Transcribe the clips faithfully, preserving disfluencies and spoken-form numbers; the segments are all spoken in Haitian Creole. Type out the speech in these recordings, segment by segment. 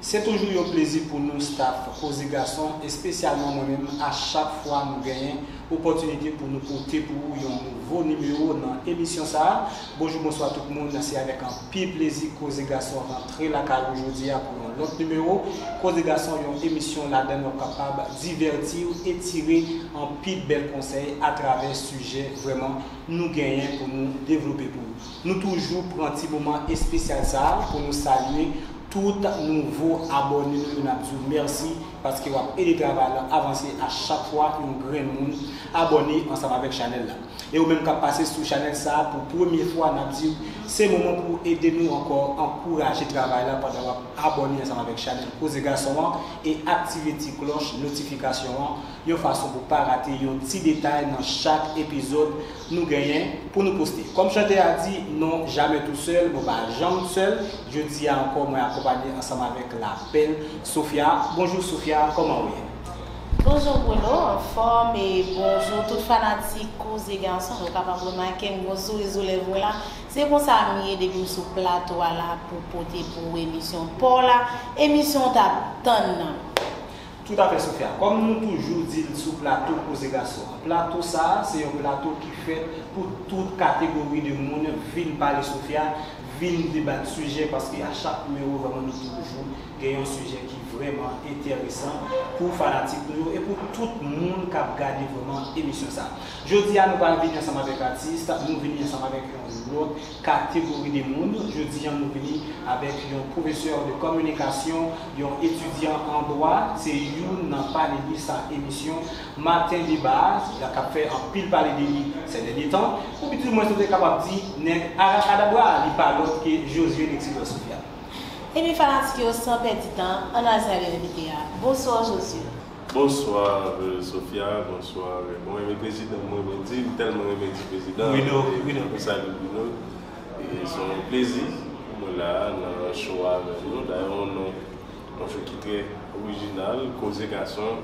Se toujou yon plezi pou nou, staff Koze Gason, espesyalman mwen menm, a chak fwa nou genyen opòtinite pou nou pote pou ou yon nouvo nimewo nan emisyon sa a. Bonjou, bonswa tout moun, se avèk anpil plezi Koze Gason rantre lakay ou jodi a pou yon lòt nimewo. Koze Gason, yon emisyon ladan w ap kapab divèti w, etire anpil bèl konsèy atravè sijè vrèman nou genyen pou nou devlope pou ou. Nou toujou pran ti moman espesyal sa a pou nou salye tout nouvo abòne nou yo, n ap di w mèsi paske w ap ede travay la avanse a chak fwa yon grenn moun abòne ansanm avèk chanèl la. E ou menm k ap pase sou chanèl sa a pou premye fwa, n ap di w se moman pou w ede nou ankò ankouraje travay la pandan w ap abòne ansanm avèk chanèl Koze Gason an e aktive ti klòch notifikasyon an yon fason pou w pa rate yon ti detay nan chak epizòd nou genyen pou nou poste. Kòm chantè a di, non, jamais tout seul, mwen pa janm sèl. Jodi a ankò, mwen akonpanye ansanm avèk la bèl Sophia. Bonjou Sophia, kòman ou ye? Bonjou Bruno, anfòm, e bonjou tout fanatik Koze Gason. Nou kapab remake m gon souri sou lèv mwen la. Se konsa m ye depi m sou plato a la pou pote pou ou emisyon pa w la, emisyon w t ap tann nan. Toutafè Sophia, kòm nou toujou di l sou plato Koze Gason an, plato sa a se yon plato ki fèt pou tout kategori de moun vin pale Sophia, vin debat sijè, paske a chak nimewo vrèman nou toujou gen yon sijè ki vrèman enteresan pou fanatik nou yo e pou tout moun k ap gade vrèman emisyon sa a. Jodi a nou pral vini ansanm avèk atis, nou vini ansanm avèk yon lòt kategori de moun. Jodi a nou vini avèk yon pwofesè de kominikasyon, yon etidyan an dwa, se youn nan panelis a emisyon Maten Deba a, k ap fè anpil pale de li sè dènye tan. Ou pitimwen, nou te kapab di nèg arakadabra, li pa lòt ke Josué Lexidor Sophia. Ebyen fanatik yo, san pèdi tan, ann al salye envite a. Bonswa Josué. Bonswa, euh, Sophia, bonswa. Mwen renmen prezidan, mwen renmen di, m tèlman renmen di prezidan. Bruno, e Bruno. Mwen salye Bruno. E se yon plezi pou mwen la nan show avè nou. Dayè, yon non, yon show ki trè orijinal, Koze Gason.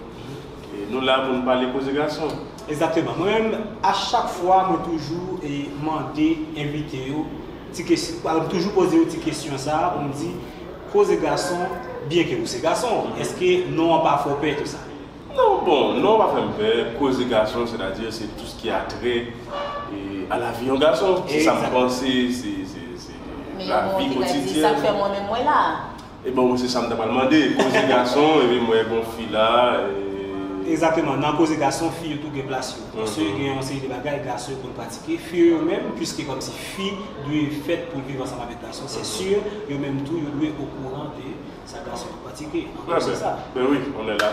E nou la pou nou pale koze gason. Egzakteman. Mwen menm, a chak fwa, mwen toujou e mande envite yo ti kesyon, alò, m toujou poze yo ti kesyon sa a pou m di, Koze Gason, byenke ou se gason, èske non an pa fè w pè tou sa? Non, bon, non pa fè m pè. Koze gason, sètadi se tout ce qui a trait, e, à la vie yon gason. Se sa m panse, se, se, se lavi kotidyèn. Men bon, ou te ka di sa k fè mwen menm mwen la. E bon, se sa m ta pral mande. Koze gason, epi m wè gon fi la, e... Egzakteman, nan koze gason, fi yo tou gen plas yo. Paske gen yon seri de bagay gason yo konn pratike, fi yo menm, piske kòmsi fi dwe fèt pou l viv ansanm avèk gason, se si, yo menm tou, yo dwe okouran de sa gason yo pratike. An gwo, se sa. Ben oui, on est là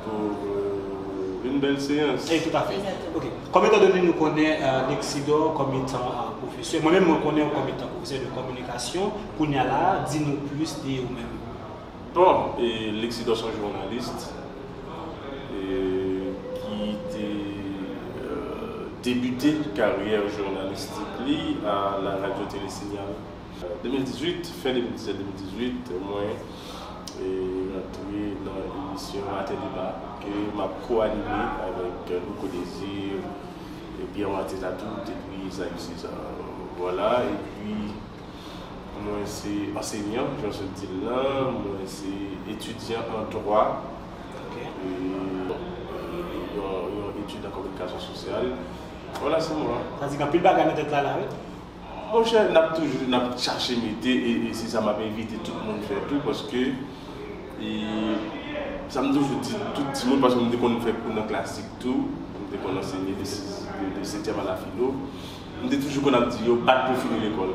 pour, euh, une belle séance. Eh, tout à fait. Ok. Kòm etan done nou konnen, euh, Lexidor kòm etan, euh, pwofesè, mwen menm mwen konnen w kòm etan pwofesè de kominikasyon, kounye a la, di nou plis de ou menm. Bon, e Lexidor se yon jounalis, e, ki te, euh, debite karyè jounalistik li a la radyo Tele Signal. De mil dizuit, fen de mil dizuit, mwen, e, rantre nan emisyon Maten Deba ke m ap ko-anime avèk Louko Désir, e Pierre Martin Zatout, epi Zayus César. Vwala, epi mwen se ansenyan, jan w sot di l lan, mwen se etidyan an dwa, e, yon, yon etid an kominikasyon sosyal. Vwala, se mwen. Sa di gen anpil bagay nan tèt la, la, wi. Monchè, n ap toujou, n ap chache mete, e, e se sa m ap envite tout moun fè tou, paske, e, sa m toujou di tout timoun, paske m te konn fè kou nan klasik tou, m te konn ansenye de sis, de, de setyèm a la filo, m te toujou konn ap di yo, bat pou w fini lekòl.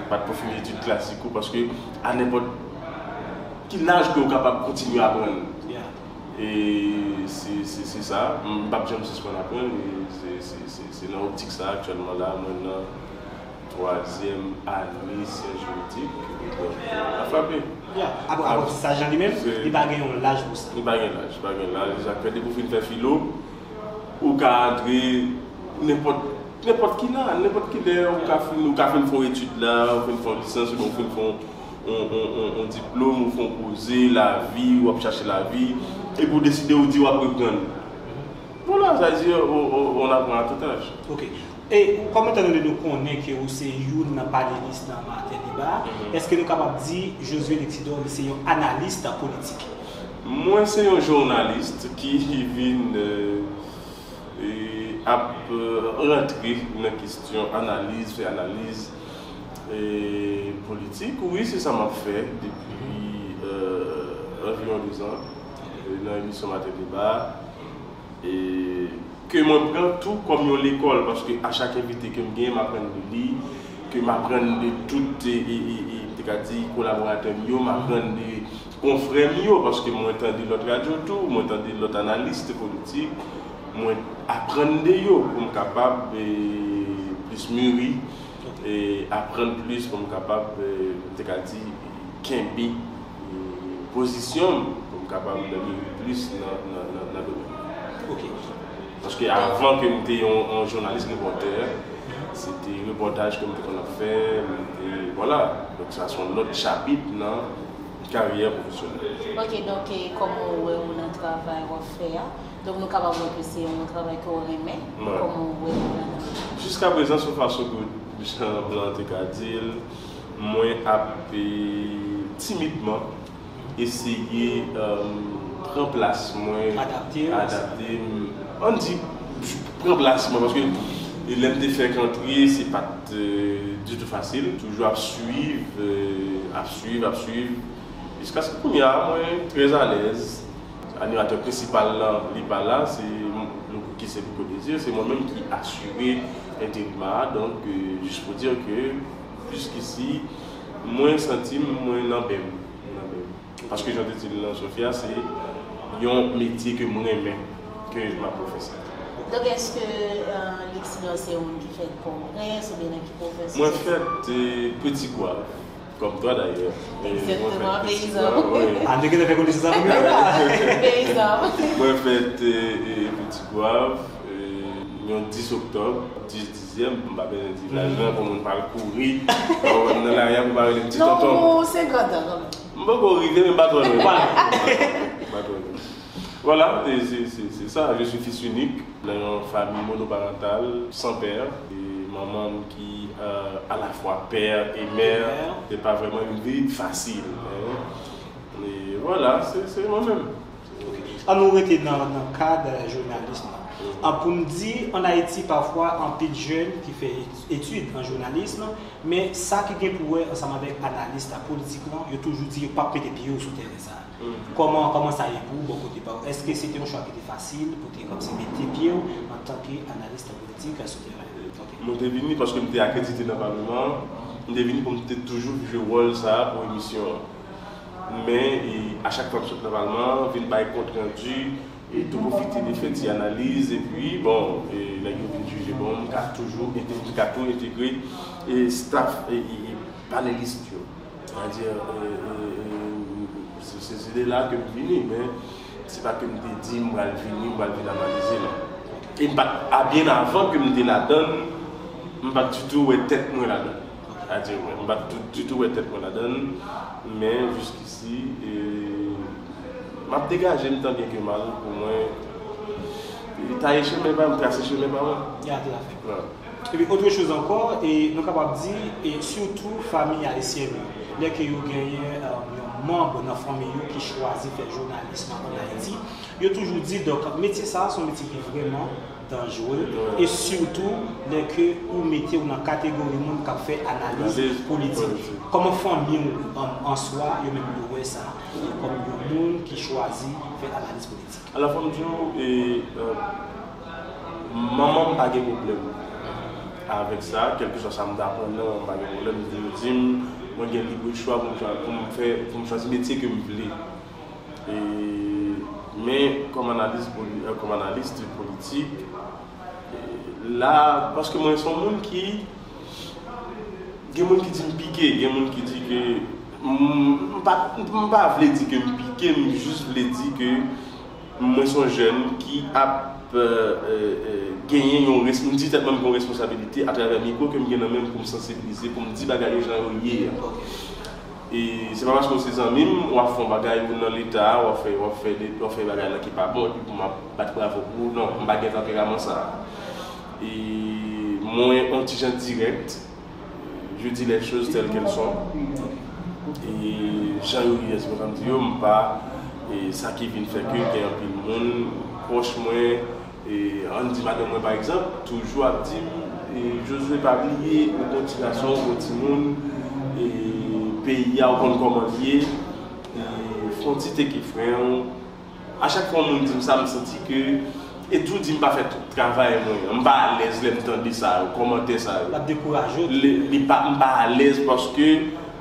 Bat pou w fini etid klasik ou, paske a nenpòt ki laj ke w kapab kontinye aprann. E se, se, se sa, m p ap janm sispann aprann, e se, se, se, se nan optik sa a aktyèlman la, mwen nan twazyèm ane syans jiridik, e donk, n ap frape. Ya, apre, apre sa jan li menm, li pa gen yon laj pou sa. Li pa gen laj, li pa gen laj, sa k fè depi w fin fè filo, ou ka antre nenpòt, nenpòt ki la, nenpòt ki lè, ou ka fin, ou ka fin fè yon etid la, ou fin fè yon lisans, oubyen ou fin fè yon, yon, yon, yon, yon diplòm, ou fè yon koze, lavi, w ap chache lavi, epi w deside ou di w ap reprann. Vwala, sa di, on, on, on apprend à tout âge. Ok. E kòm etan done nou konnen ke ou se youn nan panelis nan Maten Deba, èske nou kapab di Josué Lexidor li se yon analis politik? Mwen se yon jounalis ki vin e, ap e, rantre nan kesyon analiz, fè analiz e, politik. Wi, se sa m ap fè depi e, anviwon de zan e, nan emisyon Maten Deba. E, ke mwen pran tou kòm yon lekòl, paske a chak envite ke m genyen, m aprann de li, ke m aprann de tout, e, e, e, e, m te ka di, kolaboratè m yo, m aprann de konfrè m yo, paske mwen tande lòt radyo tou, mwen tande lòt analis politik, mwen aprann de yo pou m kapab e, plis miri, e aprann plis pou m kapab, e, m te ka di, kenbe e, pozisyon m pou m kapab miri plis nan, nan, nan, nan domèn. Ok. Paske avan ke m te yon, yon jounalis repòtè, se te repòtaj ke m te konn ap fè, m te, vwala. Donk sa se yon lòt chapit nan karyè pwofesyonèl. Ok, donk e, kòman ou wè ou nan travay w ap fè a? Donk nou kapab wè ke se yon travay ke w renmen. Kòman ou wè ou ladan? Jiska prezan, se yon fason ke jan blan te ka di l, mwen ap e, timidman eseye e, pran plas mwen, adapte m, ann di, pran plas mwen, paske e, lè m te fèk antre, se pa t e, ditou fasil, toujou ap swiv, e, ap swiv, ap swiv, jiskaske kounye a, mwen trè alèz. Animatè prensipal lan, li pa la, se Louko ki se Louko Désir, se mwen menm ki asire enterim a, donk, e, jis pou di ke, jiskisi, mwen santi m, mwen nan ben m, nan ben m. Paske jan w te di l lan, Sofia, se yon metye ke m renmen, ke m ap fè sa. Donk, èske e, Lexidor se yon moun ki fèt Pòtoprens oubyen nan ki pwovens ou soti? Mwen fèt e, Petit Goâve. Kòm twa dayè. Egzakteman, peyizan. An te gentan fè konesans avè m. Peyizan. Mwen fèt e, e, Petit Goâve, e, yon dis oktòb, dis dizyèm, m pa bezwen di laj lan pou moun pa al kouri nan lari a pou pa rele m ti tonton. Non, ou se grandtan kanmenm. M poko rive, men m pa twò lwen. M pa twò lwen. Vwala, e se, se, se sa, je suis fils unique. Nan yon fanmi monoparantal, san pè, e manman m ki e, alafwa pè e mè, se pa vrèman yon vi fasil. E vwala, se, se mwen menm. An nou rete nan, nan kad jounalis lan. An pou m di, ann Ayiti, pafwa, anpil jèn ki fè etid an jounalis, men sa ki gen pou wè ansanm avèk analis politik lan, yo toujou di yo p ap mete pye yo sou teren sa a. Kòman, kòman sa ye pou ou bò kote pa w? Èske se te yon chwa ki te fasil pou te kòmsi mete pye w antanke analis politik sou teren? Ok. Mwen te vini paske m te akredite nan palman an. M te vini pou m te toujou jwe wòl sa a pou emisyon an. Men, e, a chak fwa m sot nan palman an, vin bay kont randi, e tou pwofite de fè ti analiz, epi, bon, e, nèg yo vin jije, bon, m ka toujou, m ka tou entegre, e, staff, e, e, e, panelis yo. Sètadi, e, e, e, se, se, se de la ke m vini, men se pa ke m te di m pral vini, m pral vin analize, non. E m pa t, a, byen avan ke m te ladan l, m pa t ditou wè tèt mwen ladan l. Sètadi, m pa t ditou wè tèt mwen ladan l, men jiskisi, e, m ap degaje m tan byen ke mal pou mwen, e, taye chemen pa m, trase chemen pa mwen. Ya, toutafè. Epi, otre choz ankò, e, nou kapab di, e, sitou fanmi ayisyèn yo, lè ke yo genyen, e, yon manm nan fanmi yo ki chwazi fè jounalis ann Ayiti, yo toujou di, donk, metye sa a se yon metye ki vrèman danjere, e sitou lè ke ou mete w nan kategori moun k ap fè analiz politik. Kòman fanmi w, an, an swa, yo menm yo wè sa, kòm yon moun ki chwazi fè analiz politik? Alò, fò m di w, e, e, manman m pa gen pwoblèm avèk sa, kèlkeswa sa m ta aprann nan, manman m pa gen pwoblèm, li toujou di m, mwen gen lib chwa pou m chwa-, pou m fè, pou m chwazi metye ke m vle. E, men, kòm analis poli-, e, kòm analis politik, e, la, paske mwen se yon moun ki, gen moun ki di m pike, gen moun ki di ke, m, m pa, m pa vle di ke m pike, m jis vle di ke mwen se yon jèn ki ap, e, e, e, genyen yon res-, m di tèt mwen m gen yon responsabilite atravè mikwo ke m gen nan men m pou m sansibilize, pou m di bagay yo jan yo ye a. E se pa paske w se zanmi m, w ap fè yon bagay ou nan leta, w ap fè, w ap fè de, w ap fè bagay la ki pa bon, epi pou m ap bat bravo pou ou. Non, m pa gen tanperaman sa a. E m Mwen, yon ti jan dirèk, je dis les choses telles qu'elles sont. E jan yo ye, se konsa m di yo, m pa, e sa ki vin fè ke gen anpil moun pwòch mwen, e ann di madanm mwen pa egzanp, toujou ap di m, e Josue, pa bliye, ou gon ti gason, ou gon timoun, e peyi a, ou konn kòman l ye, e fè yon ti teke fren w. A chak fwa yon moun di m sa, m santi ke, e tou di m pa fè tout travay mwen an. M pa alèz lè m tande sa yo, kòmantè sa yo. L ap dekouraje w. Li, li pa, m pa alèz paske,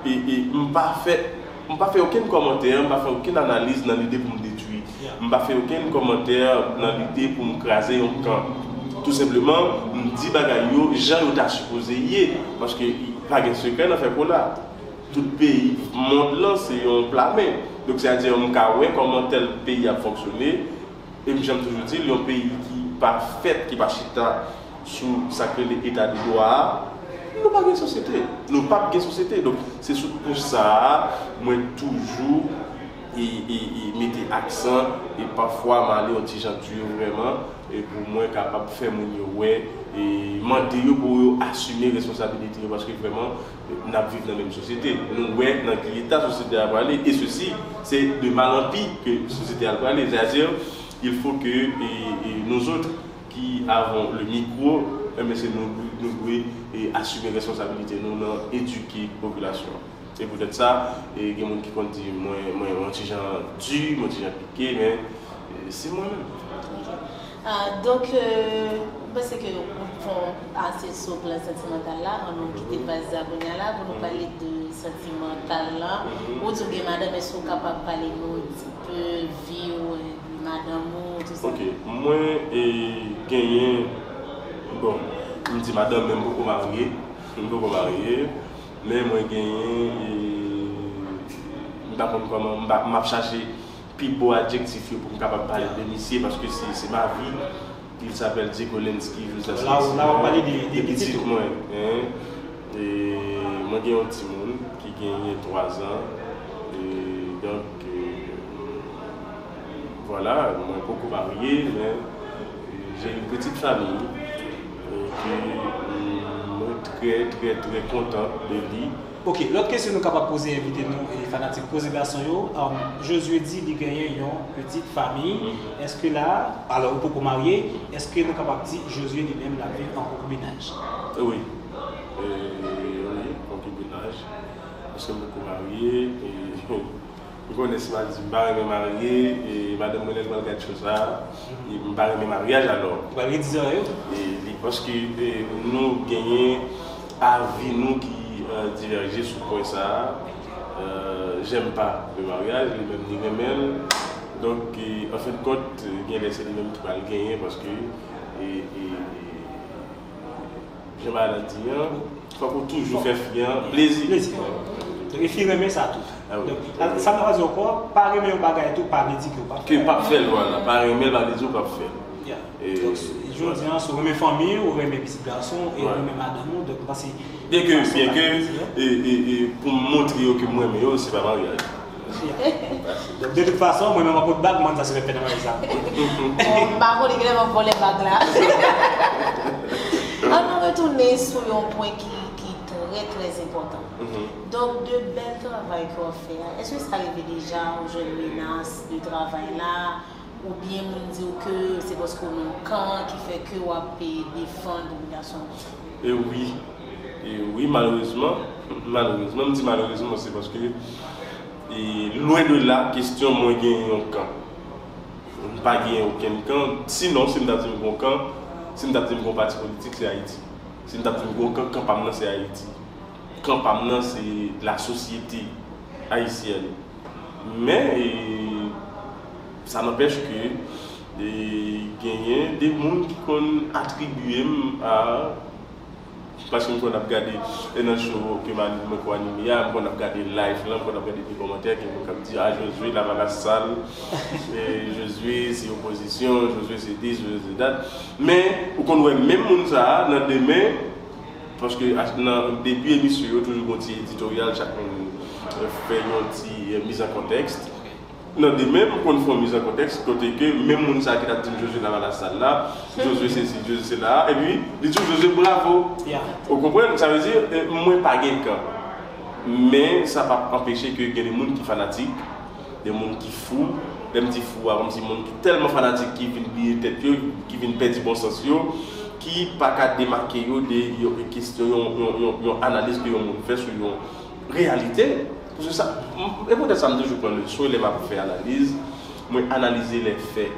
e, e, m pa fè, m pa fè okenn kòmantè, m pa fè okenn analiz nan lide pou m detwi. M pa fè okenn kòmantè nan lide pou m kraze yon kan. Tou senpleman, m di bagay yo jan yo ta sipoze ye, paske pa gen sekrè nan fè kola. Tout peyi mond lan se yon pla men. Donk, sètadi, m ka wè kòman tèl peyi ap fonksyone. E m janm toujou di l, yon peyi ki pa fèt, ki pa chita sou sa k rele eta de dwa a, nou pa gen sosyete. Nou p ap gen sosyete. Donk, se sou pou sa a, mwen toujou e, e, e mete aksan, e pafwa m ale yon ti jan di vrèman, e pou mwen kapab fè moun yo wè, e mande yo pou yo asime responsabilite yo, paske vrèman, n ap viv nan menm sosyete. Nou wè nan ki eta sosyete a prale, e sesi, se de mal en pire ke sosyete a prale. Sètadi, il faut que, e, e nous autres qui avons le micro, enben, se nou, nou dwe, e, asime responsabilite nou nan edike popilasyon an. Se poutèt sa, e, gen moun ki konn di mwen, mwen, mwen ti jan di, mwen ti jan pike, men, e, se mwen menm. Ok. Ah, donk, euh, m panse ke nou fè ase sou plan santimantal la, ann nou kite faz la kounye a la pou nou pale de santimantal la. Ou di w gen madanm, èske w kapab pale nou un petit peu vi w, vi madanm ou, tout sa? Ok, mwen e, genyen, bon, m di madanm, men m poko marye, m poko marye, men mwen genyen, e, m pa konn kòman, m pa, m ap chache pi bon adjektif yo pou m kapab pale de misye, paske se, se ma vi. Il s'appelle Diego Lensky Joseph. La, la w ap pale de, de pitit ou. Mwen, hein. E mwen gen yon timoun ki genyen twa zan. E donk, e, vwala, mwen poko marye, men j'ai une petite famille, e, ke, mm, mwen trè, trè, trè kontan de li. Ok, lòt kesyon nou kapab poze envite nou e fanatik Koze Gason yo, um, Josue di li genyen yon pitit fanmi, èske la, alò ou poko marye, èske nou kapab di Josue li menm l ap viv an konkibinaj? Wi, e, wi, konkibinaj, paske m poko marye, e, m konnen si m al di m pa renmen marye, e madanm mwen lè l pral gad show sa, e m pa renmen maryaj alò. Ou pral gen di zòrèy ou? E li, paske, e, nou genyen avi nou ki, euh, divèje sou pwen sa a. Euh, j'aime pas le mariage, li menm li renmen l. Donk, e, an fen de kont, gen lè se li menm ki pral genyen, paske, e, e, e, jan bagay la di an, fòk ou toujou fè fi an plezi. Plezi. Donk, e fi renmen sa tou. Ah wi. Donk, sa, sa vle di ankò, pa renmen yon bagay tou, pa vle di ke w p ap fè l. Ke w p ap fè l, vwala. Pa renmen l, pa vle di w p ap fè l. Yeah. E, donk, jodi an, si w renmen fanmi, ou renmen pitit gason, e ou renmen madanm ou, donk, m panse. Byenke, byenke, e, e, e, pou m montre yo ke m renmen yo, se pa maryaj. Yeah. Donk, de tout fason, mwen menm m ap pot bag, mwen sa se fè nan maryaj sa. Bon, m pa konnen kilè m ap vòlè bag la. Ann nou retounen sou yon pwen ki, ki trè, trè enpòtan. Donk, de bèl travay ke w ap fè a, èske sa rive deja ou jwenn menas de travay la? Oubyen moun di w ke se paske w nan yon kan ki fè ke w ap, e, defann dominasyon? E wi. E wi, malerezman. Malerezman, m di malerezman, se paske, e, lwen de la, kesyon mwen gen yon kan. M pa gen okenn kan. Sinon, si m ta di m gon kan, si m ta di m gon pati politik, se Ayiti. Si m ta di m gon kan, kan pa m nan, se Ayiti. Kan pa m nan, se lasosyete ayisyèn. Men, e, sa n'empêche que, e, genyen de moun ki konn atribiye m a, paske m konn ap gade, e, nan show ke m, mwen ko anime a, m konn ap gade live lan, m konn ap gade de kòmantè ke moun k ap di, a, Josue, Lavalas sal, e, Josue se opozisyon, Josue se this, Josue se that. Men, ou konn wè menm moun sa a, nan demen, paske nan debi emisyon yo, toujou gon ti editoryal, chak moun, e, fè yon ti, e, mise en contexte. Nan demen, m konn fè yon miz an kontèks kote ke menm moun sa ki t ap di m Jozye Lavalas sal la, Jozye sesi, Jozye sela, epi li di w Jozye bravo. Ou konprann? Sa vle di, mwen pa gen kan. Men sa p ap anpeche ke gen de moun ki fanatik, de moun ki fou. Lè m di fou a, kòmsi moun ki tèlman fanatik ki vin bliye tèt yo, ki vin pèdi bon sans yo, ki pa ka demake yo de yon kesyon, yon, yon, yon, yon analiz ke yon moun fè sou yon reyalite. Paske sa, e poutèt sa m toujou pran leson lè m ap fè analiz, mwen analize lè fè.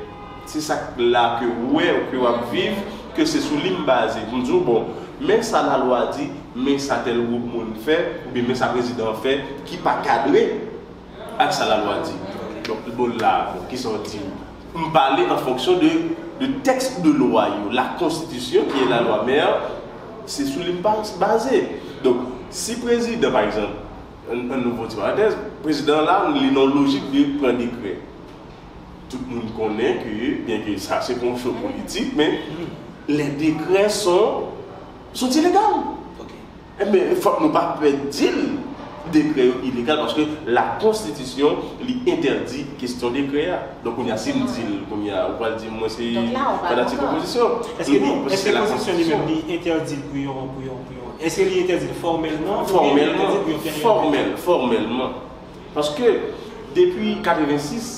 Se sa k la ke w wè, ke w ap viv, ke se sou li m baze. Pou m di w, bon, men sa lalwa di, men sa tèl gwoup moun fè, oubyen men sa prezidan an fè, ki pa kadre ak sa lalwa di. Donk, bon, la, bon, kisa w di? M pale an fonksyon de, de tèks de lwa yo. La konstitisyon, ki e lalwa mè, se sou li m pa baze. Donk, si prezidan, pa egzanp, ann, ann nou fè yon ti parantèz, prezidan an la, li nan yon lojik de pran dekrè. Tout moun konnen ke, byen ke sa se pa yon cho politik, men les décrets sont, sont illégaux. Enben, fòk nou pa pè di l dekrè yo ilegal, paske la konstitisyon, li entèdi kesyon dekrè a. Donk, kounye a, si m di l, kounye a, ou pral di m mwen se fanatik opozisyon. Èske li, èske konstitisyon li menm, li entèdi l pou yon, pou yon, pou yon, èske li entèdi l fòmèlman, oubyen li entèdi l pou yon peryòd de tan? Fòmèl, fòmèlman. Paske, depi katrevensis,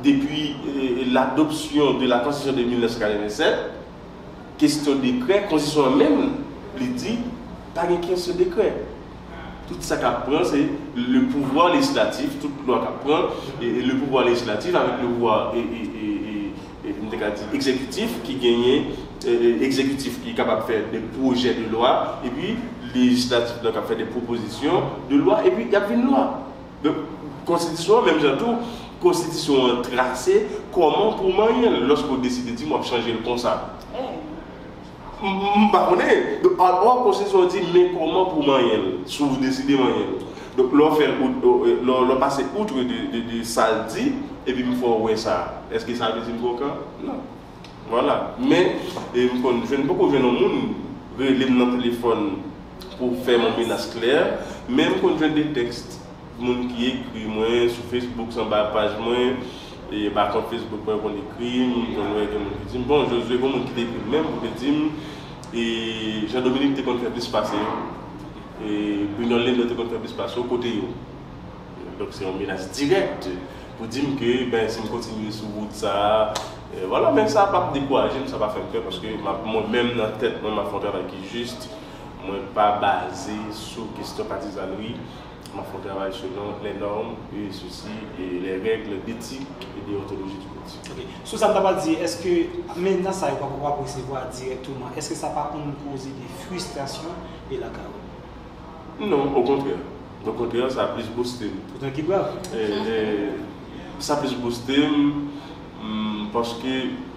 depi, eh, l'adoption de la constitution de mil nèf san katrevennsèt, kesyon dekrè, konstitisyon an menm, li di, pa gen kesyon dekrè. Tout sa k ap pran, se le pouvoir législatif, tout lwa k ap pran, e, e le pouvoir législatif avec le pouvoir, e, e, e, e, e, m te ka di, egzekitif, ki genyen, e, e, egzekitif ki kapab fè de pwojè de lwa, epi lejislatif la k ap fè de pwopozisyon de lwa, epi y ap vin lwa. Donk, konstitisyon an, menm jan tou, konstitisyon an trase kòman pou w manyen l, lòske w deside di m w ap chanje l konsa. M, m, m pa konnen. Donk, alò, konstitisyon an di, men kòman pou w manyen l, si w deside manyen l. Donk, lè w fè l, lè w, lè w pase outre de, de, de sa l di, epi m fè w wè sa, èske sa vle di m gen yon kan? Non. Vwala. Men, e, m konn jwenn, poko jwenn yon moun rele m nan telefòn pou fè m yon menas klè, men m konn jwenn de tèks, moun ki ekri mwen sou Facebook, anba paj mwen, e, ba kont Facebook mwen, konn ekri m, m konn wè gen moun ki di m, bon, Jozye, gen moun ki te ekri m menm pou te di m, e, Jean Dominique te konn fè plis pase yo, e, Brignol Lendon te konn fè plis pase yo, kote yo? Donk, se yon menas dirèk pou di m ke, ben, si m kontinye sou wout sa a, e, vwala, men sa p ap dekouraje m, sa pa fè m pè, paske m ap, mwen menm nan tèt mwen, m ap fè yon travay ki jis, mwen pa baze sou kesyon patizanri, m ap fè yon travay selon les normes et ceci, et les règles d'éthique et déontologie du politique. Ok. Sou sa m ta pral di, èske menas sa yo w ap resevwa dirèkteman, èske sa pa konn koze de fristrasyon e lakay ou? Non, okontrè. Okontrè, sa plis booste m. Poutan ki brav. E, e, sa plis booste m, m, paske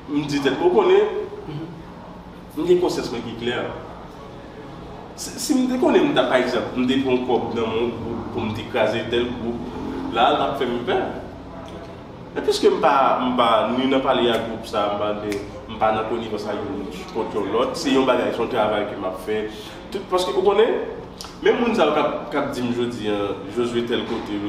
m di tèt mwen, ou konnen, m gen konsyans mwen ki klè. Si, si m te konnen m ta, pa egzanp, m te pran kòb nan men yon gwoup pou m te kraze tèl gwoup, la, l t ap fè m pè. Men piske m pa, m pa ni nan pale a gwoup sa, m pa de, m pa nan konivans a youn kont yon lòt, se yon bagay, se yon travay ke m ap fè. Tout, paske ou konnen, menm moun sa yo k ap, k ap di m jodi a, Jozye tèl kote,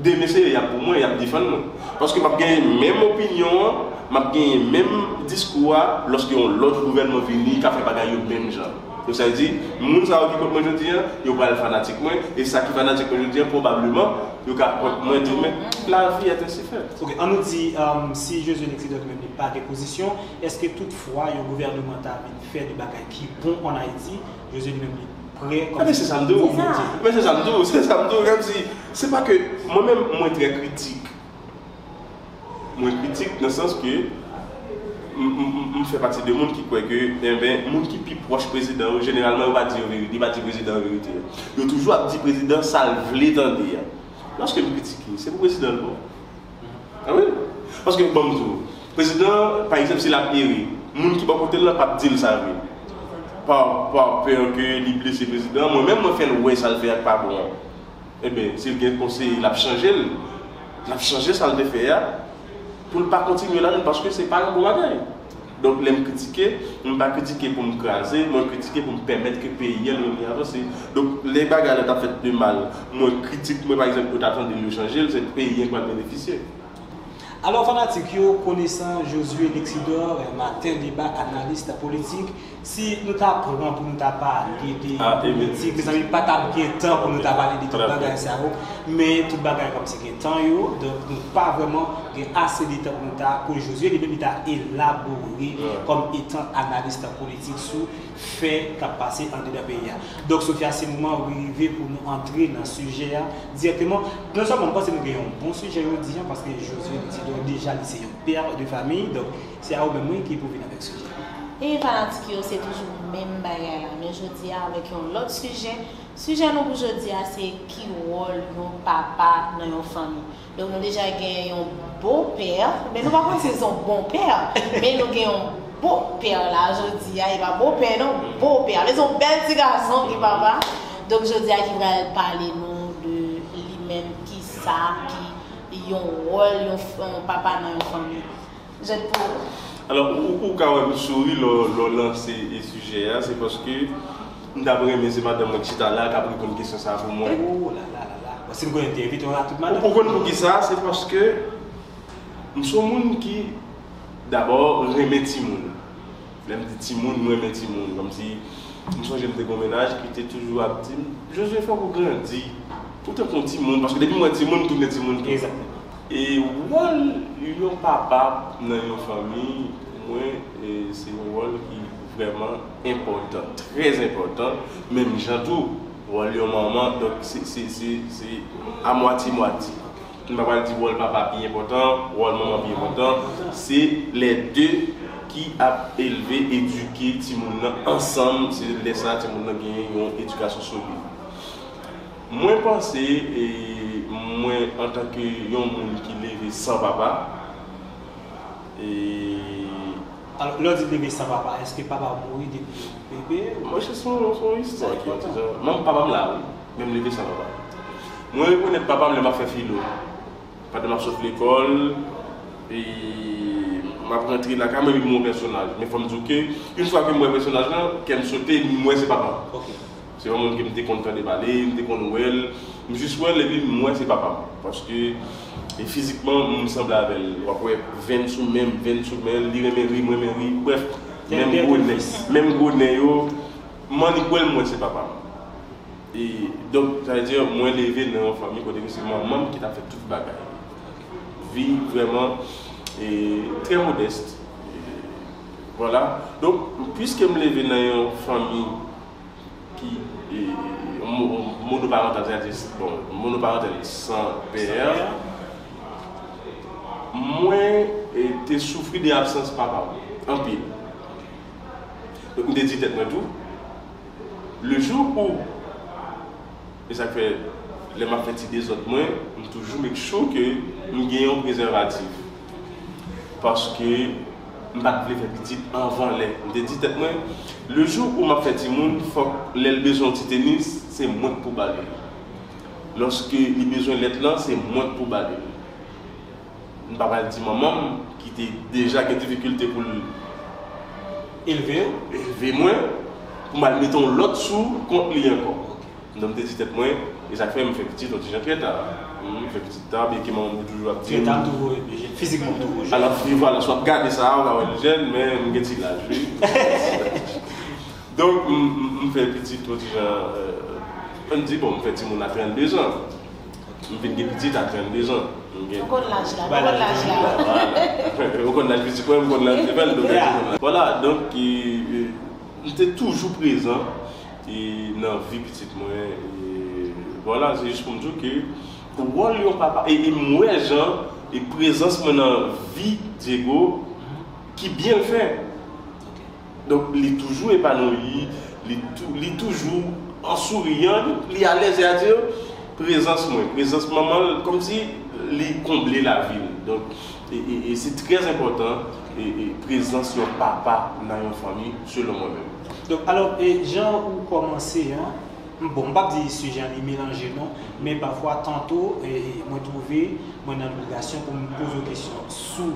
demen se y ap pou mwen, y ap defann mwen. Paske m ap genyen menm opinyon an, m ap genyen menm diskou a, lòske yon lòt gouvènman vini, k ap fè bagay yo menm jan. Donk, sa vle di, moun sa yo ki kont mwen jodi a, yo pral fanatik mwen, e sa ki fanatik mwen jodi a, pwobableman, yo ka kont mwen demen. Lavi est ainsi faite. Ok, ann nou di, um, si José Lexidot menm li pa gen pozisyon, èske toutfwa yon gouvènman ta vin fè de bagay ki bon ann Ayiti, José li menm li prè kòm... Ebyen, se sa m di w. Ebyen, se sa m di w. Se sa m di w. Kòmsi, se pa ke, mwen menm, mwen trè kritik. Mwen kritik nan sans ke m, m, m, m fè pati de moun ki kwè ke, enben, moun ki pi pwòch prezidan yo, jeneralman, yo pa di yo verite, yo pa di prezidan an verite. Yo toujou ap di prezidan sa l vle tande a. Lòske m kritike, se pou prezidan l bon. A wi. Paske, ban m di w, prezidan, pa egzanp, si l ap ere, moun ki bò kote l lan p ap di l sa vre. Pa, pa pè ke li blese prezidan an, mwen menm, mwen fè l wè sa l fè a k pa bon an. Ebyen, si l gen konseye, l ap chanje l. L ap chanje sa l te fè a pou l pa kontinye ladan l, paske se pa yon bon bagay. Donk, lè m kritike, m pa kritike pou m kraze, mwen kritike pou m pèmèt ke peyi a li menm li avanse. Donk, lè bagay la t ap fèt de mal, mwen kritik, mwen, pa egzanp, yo ta tande l, yo chanje l, se peyi a ki pral benefisye. Alò, fanatik yo, konesan Josué Lexidor, Matin Débat, analis politik, si nou ta pran pou nou ta pale de politik, mezanmi, pa t ap gen tan pou nou ta pale de tout bagay sa yo, men tout bagay kòmsi gen tan yo, donk nou pa vrèman gen ase de tan pou nou ta, pou Josué li menm li ta elabore kòm etan analis politik sou fè k ap pase andedan peyi a. Donk, Sofia, se moman rive pou nou antre nan sijè a dirèkteman. Non sèlman m panse nou gen yon bon sijè jodi a, paske Josué Lexidor deja li se yon pè de fanmi, donk se a ou menm wi ki pou vin avèk sijè a. E fanatik yo, se toujou menm bagay la, men jodi a avèk yon lòt sijè. Sijè nou pou jodi a se ki wòl yon papa nan yon fanmi. Donk nou deja gen yon bopè, men nou pa konn si se yon bon pè, men nou gen yon bopè la jodi a, e pa bopè non, bopè. Vle di yon bèl ti gason ki papa. Donk jodi a ki pral pale nou de li menm, kisa ki yon wòl yon, yon papa nan yon fanmi. Jèt pou ou. Alò, ou, ou ka wè m souri lè w lanse sijè a, se paske m t ap renmen se madanm mwen ki chita la k ap reponn kesyon sa a pou mwen. Oh la la la la. Bon, si m konn entèvyou, te wè tout madanm. Ou konn poukisa? Se paske m se yon moun ki, dabò, renmen timoun. Lè m di timoun, m renmen timoun. Kòmsi, m sonje m te gen yon mennaj ki te toujou ap di m, Josué, fòk ou grandi. Ou tankou yon timoun, paske depi m wè timoun, m tounen timoun tou. Egzakteman. E wòl yon papa nan yon fanmi, pou mwen, e, se yon wòl ki vrèman enpòtan, trè enpòtan, menm jan tou, wòl yon manman, donk se, se, se, se a mwatye mwatye. M pa pral di wòl papa pi enpòtan, wòl manman pi enpòtan, se lè de ki ap elve, edike timoun nan ansanm, se lè sa a timoun nan genyen yon edikasyon solid. Mwen panse, e, mwen antanke yon moun ki leve san papa, e. Alò, lè w di leve san papa, èske papa mouri depi w bebe? Monchè, se yon, se yon istwa ki yon ti jan. Manm papa m la, wi, men m leve san papa. Mwen rekonèt papa m lè m ap fè filo. Pandan m ap sot lekòl, e, m ap rantre lakay mwen, epi m wè yon pèsonaj. Men fò m di w ke, yon fwa ke m wè pèsonaj lan, kè m sote, m wè se papa m. Se yon moun ke m te konn tande pale, m te konn wè l, m jis wè l, epi m wè se papa m. Paske, e, fizikman, m sanble avè l. W ap wè venn sou men m, venn sou men l, li renmen ri, m renmen ri, brèf, menm gwo nen, menm gwo nen yo, m annik wè l, m wè se papa m. E, donk, sa vle di, mwen leve nan yon fanmi kote ke se manman m ki t ap fè tout bagay. Vi vrèman, e, trè modès. E, vwala. Donk, piske m leve nan yon fanmi ki, e, mo-, monoparantal, sa vle di, bon, monoparantal san pè, mwen, e, te soufri de absans papa m, anpil. Donk, m te di tèt mwen tou, le jour où, e sa k fè, lè m ap fè ti dezòd mwen, m toujou make sure ke m gen yon prezèvatif. Paske m pa t vle fè pitit anvan lè. M te di tèt mwen, le jour où m ap fè timoun, fòk lè l bezwen yon ti tenis, se mwen k pou ba li l. Lòske li bezwen lèt lan, se mwen k pou ba li l. M pa pral di manman m, ki te deja gen difikilte pou l elve, elve mwen, pou m al mete yon lòt sou kont li ankò. Donk, m te di tèt mwen, e sa k fè m fè pitit yon ti jan trè ta. M fè pitit ta, byenke manman m te toujou ap di m. Trè ta, m tou voye, fizikman, m tou voye. Alò, vwala, si w ap gade sa a, w ka wè l jèn, men m gen ti laj, wi. Donk, m, m, m fè pitit yon ti jan, euh, ann di, bon, m fè timoun a trannde zan. M vin gen pitit a trannde zan. M gen... Ou konn laj la, ou konn laj la. Vwala. Ou konn laj pitit mwen, m konn laj devan l, donk, vwala. Donk, e, e, m te toujou prezan, e, nan vi pitit mwen, e, vwala, se jis pou m di w ke wòl yon papa, e, e m wè jan, e, prezans mwen nan vi Diego, ki byen l fè. Donk, li toujou epanoui, li tou, li toujou an souriyan, li alèz, sètadi, prezans mwen, prezans manman l, kòmsi li konble lavi l. Donk, e, e, e se trè enpòtan, e, e prezans yon papa nan yon fanmi, selon mwen menm. Donk, alò, e, jan ou kòmanse an, bon, m p ap di sijè an li melanje non, men pafwa tanto, e, e, mwen twouve mwen nan lobligasyon pou m poze w kesyon sou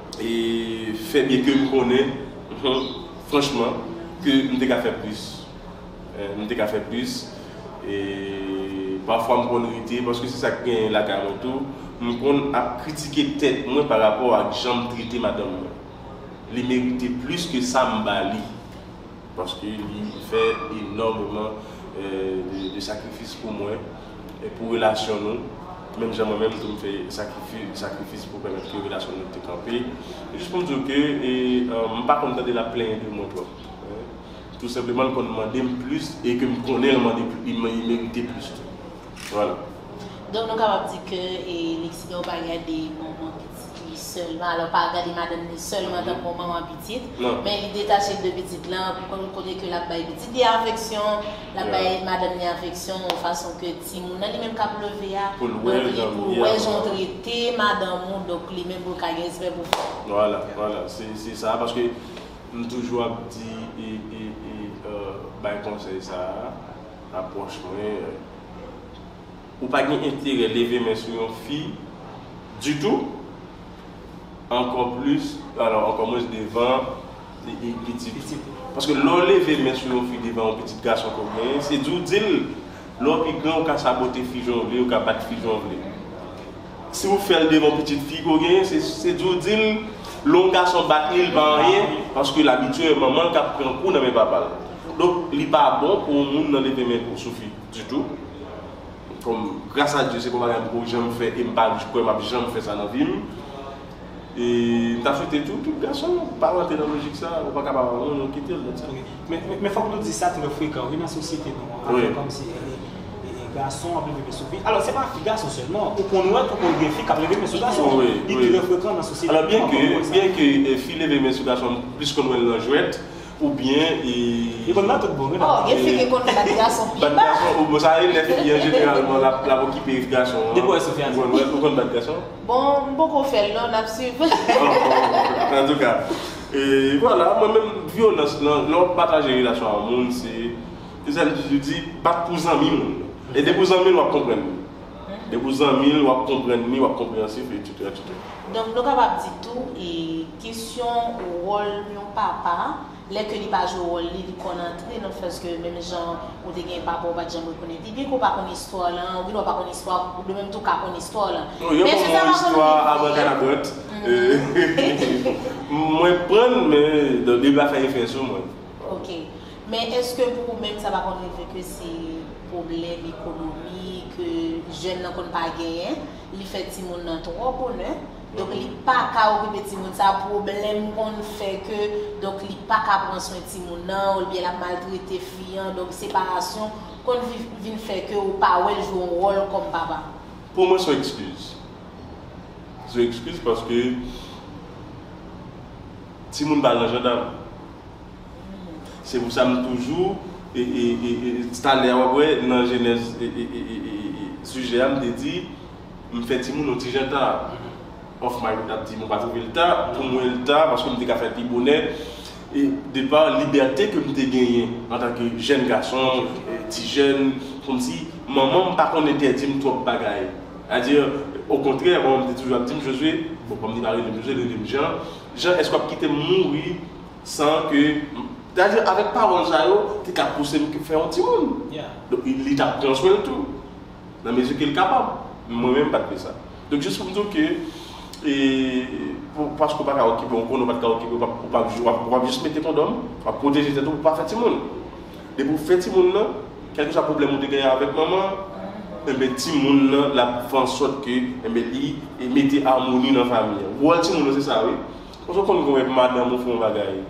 e fè byen ke m konnen, franchman, ke m te ka fè plis. Eh, m te ka fè plis. E pafwa m konn rete, paske se sa k genyen lakay mwen tou, m konn ap kritike tèt mwen pa rapò ak jan m trete madanm mwen. Li merite plis ke sa m ba li. Paske li fè enòmeman, eh, de, de sakrifis pou mwen e pou relasyon nou. Menm jan mwen menm tou m fè sakrifi-, sakrifis pou pèmèt ke relasyon nou te kanpe. Jis pou m di w ke, e, eh, m pa konn tande l ap plenyen de mwen twòp. Eh, tou senpleman, l konn mande m plis e ke m konnen l mande pli-, li, li merite plis tou. Vwala. Donk, nou kapab di ke, e, Lexi Dow pa gade manman pitit li sèlman. Alò, pa gade madanm li sèlman tankou manman pitit, men li detache l de pitit lan, pou konn kote ke l ap bay pitit li afeksyon, l ap bay madanm li afeksyon, yon fason ke timoun nan li menm k ap leve a, Pou l wè jan l ye pou l wè a. Jan w trete madanm ou, donk li menm pou l ka gen respè pou frè w. Vwala, vwala, se, se sa, paske m toujou ap di e, e, e, eh, bay konsèy sa a, apwòch mwen, eh, ou pa gen enterè leve men sou yon fi ditou, ankò plis, alò, ankò mwens devan e, e, pitit. Paske lè w leve men sou yon fi devan yon pitit gason ke w genyen, se di w di l, lè w pi gran, ou ka sabote fi jan w vle, ou ka bat fi jan w vle. Si w fè l devan pitit fi ke w genyen, se, se di w di l, lè yon gason bat li, l pa anyen, paske l abitye wè manman l k ap pran kou nan men papa l. Donk, li pa bon pou yon moun nan leve men sou fi ditou. Kòm, gras a Dye, se pa yon bagay m poko janm fè e m pa kwè m ap janm fè sa nan vi m. E m ta swete tou, tout gason, pa rantre nan lojik sa, ou pa ka pa wè moun, ou kite l, that's it. Men, men, men fòk nou di sa trè frekan, wi, nan sosyete nou an, avèk kòmsi e, e, e, gason ap leve men sou fi. Alò, se pa fi gason sèlman, ou konn wè tou konn gen fi k ap leve men sou gason. Li trè frekan nan sosyete nou an. Alò, byenke, byenke e, fi leve men sou gason, m plis konn wè l nan jwèt, oubyen e, Li konn nan tout bon, wi. Oh, gen fi ki konn bat gason pi bat bas. Gason, bon, sa e lè fi an jeneralman l ap, l ap okipe gason an. Depi w wè sou fi a. Ou konn, ou konn bat gason? Bon, m poko fè l non, n ap swiv. Bon, bon, antouka, e vwala, mwen menm, vyolans lan, lè w ap pataje relasyon a yon moun, se, se sa m toujou di, bat pou zanmi moun. E depi w zanmi l, w ap konprann li. Depi w zanmi l, w ap konprann li, w ap konpreyansif, etsetera, etsetera. Donk, nou kapab di tou, e, kesyon wòl yon papa, lè ke li pa jwe wòl li, li konn antre nan fèske menm jan ou te gen papa ou pa t janm rekonèt li, byenke ou pa konn istwa w lan, ou gendwa pa konn istwa, ou de menm tou ka konn istwa w lan. Men se sa m ap konn istwa abrakadabwèt. Mwen konprann, men li pa fè efè sou mwen. Ok. Men èske pou ou menm sa pa konn rive ke se pwoblèm ekonomik, ke jèn nan konn pa genyen, li fè timoun nan twò bonè? Donk li pa ka okipe timoun sa, pwoblèm konn fè ke, donk li pa ka pran swen timoun nan, oubyen l ap maltrete fi an, donk separasyon konn vin fè ke ou pa wè l jwe yon wòl kòm papa. Pou mwen se yon ekskiz. Se yon ekskiz paske timoun pa nan jandam. Se pou sa m toujou, e, e, e, e, talè a w ap wè nan jenèz e, e, e, e, e, e, sijè a, m te di, m fè timoun yon ti jan ta. Off mic, m t ap di m ou pa twouve l ta, pou mwen l ta, paske m te ka fè l pi bonè. E de pa libète ke m te genyen antanke jèn gason, e, ti jèn, kòmsi manman m pa konn entèdi m twòp bagay. Sètadi, okontrè, manman m te toujou ap di m, Josue, bon, kòm li pa rele m Josue, li rele m Jean, Jean, èske w ap kite m mouri san ke, sètadi, avèk pawòl sa yo, te ka pouse m fè yon timoun. Donk, li t ap pran swen l tou, nan mezi ke l kapab. Mwen menm, m pa t vle sa. Donk, jis pou m di w ke, e, pou, paske w pa ka okipe yon kondòm, ou pa t ka okipe, ou p ap, ou p ap, ou p ap, ou p ap jis mete kondòm, w ap pwoteje tèt ou pou w pa fè timoun. Depi w fè timoun nan, kèlkeswa pwoblèm ou te genyen avèk manman, enben, timoun nan, l ap fè ansòt ke, enben, li mete amoni nan fanmi an. Wòl timoun nan, se sa, wi. Paske w konn gen yon madanm ou fè yon bagay,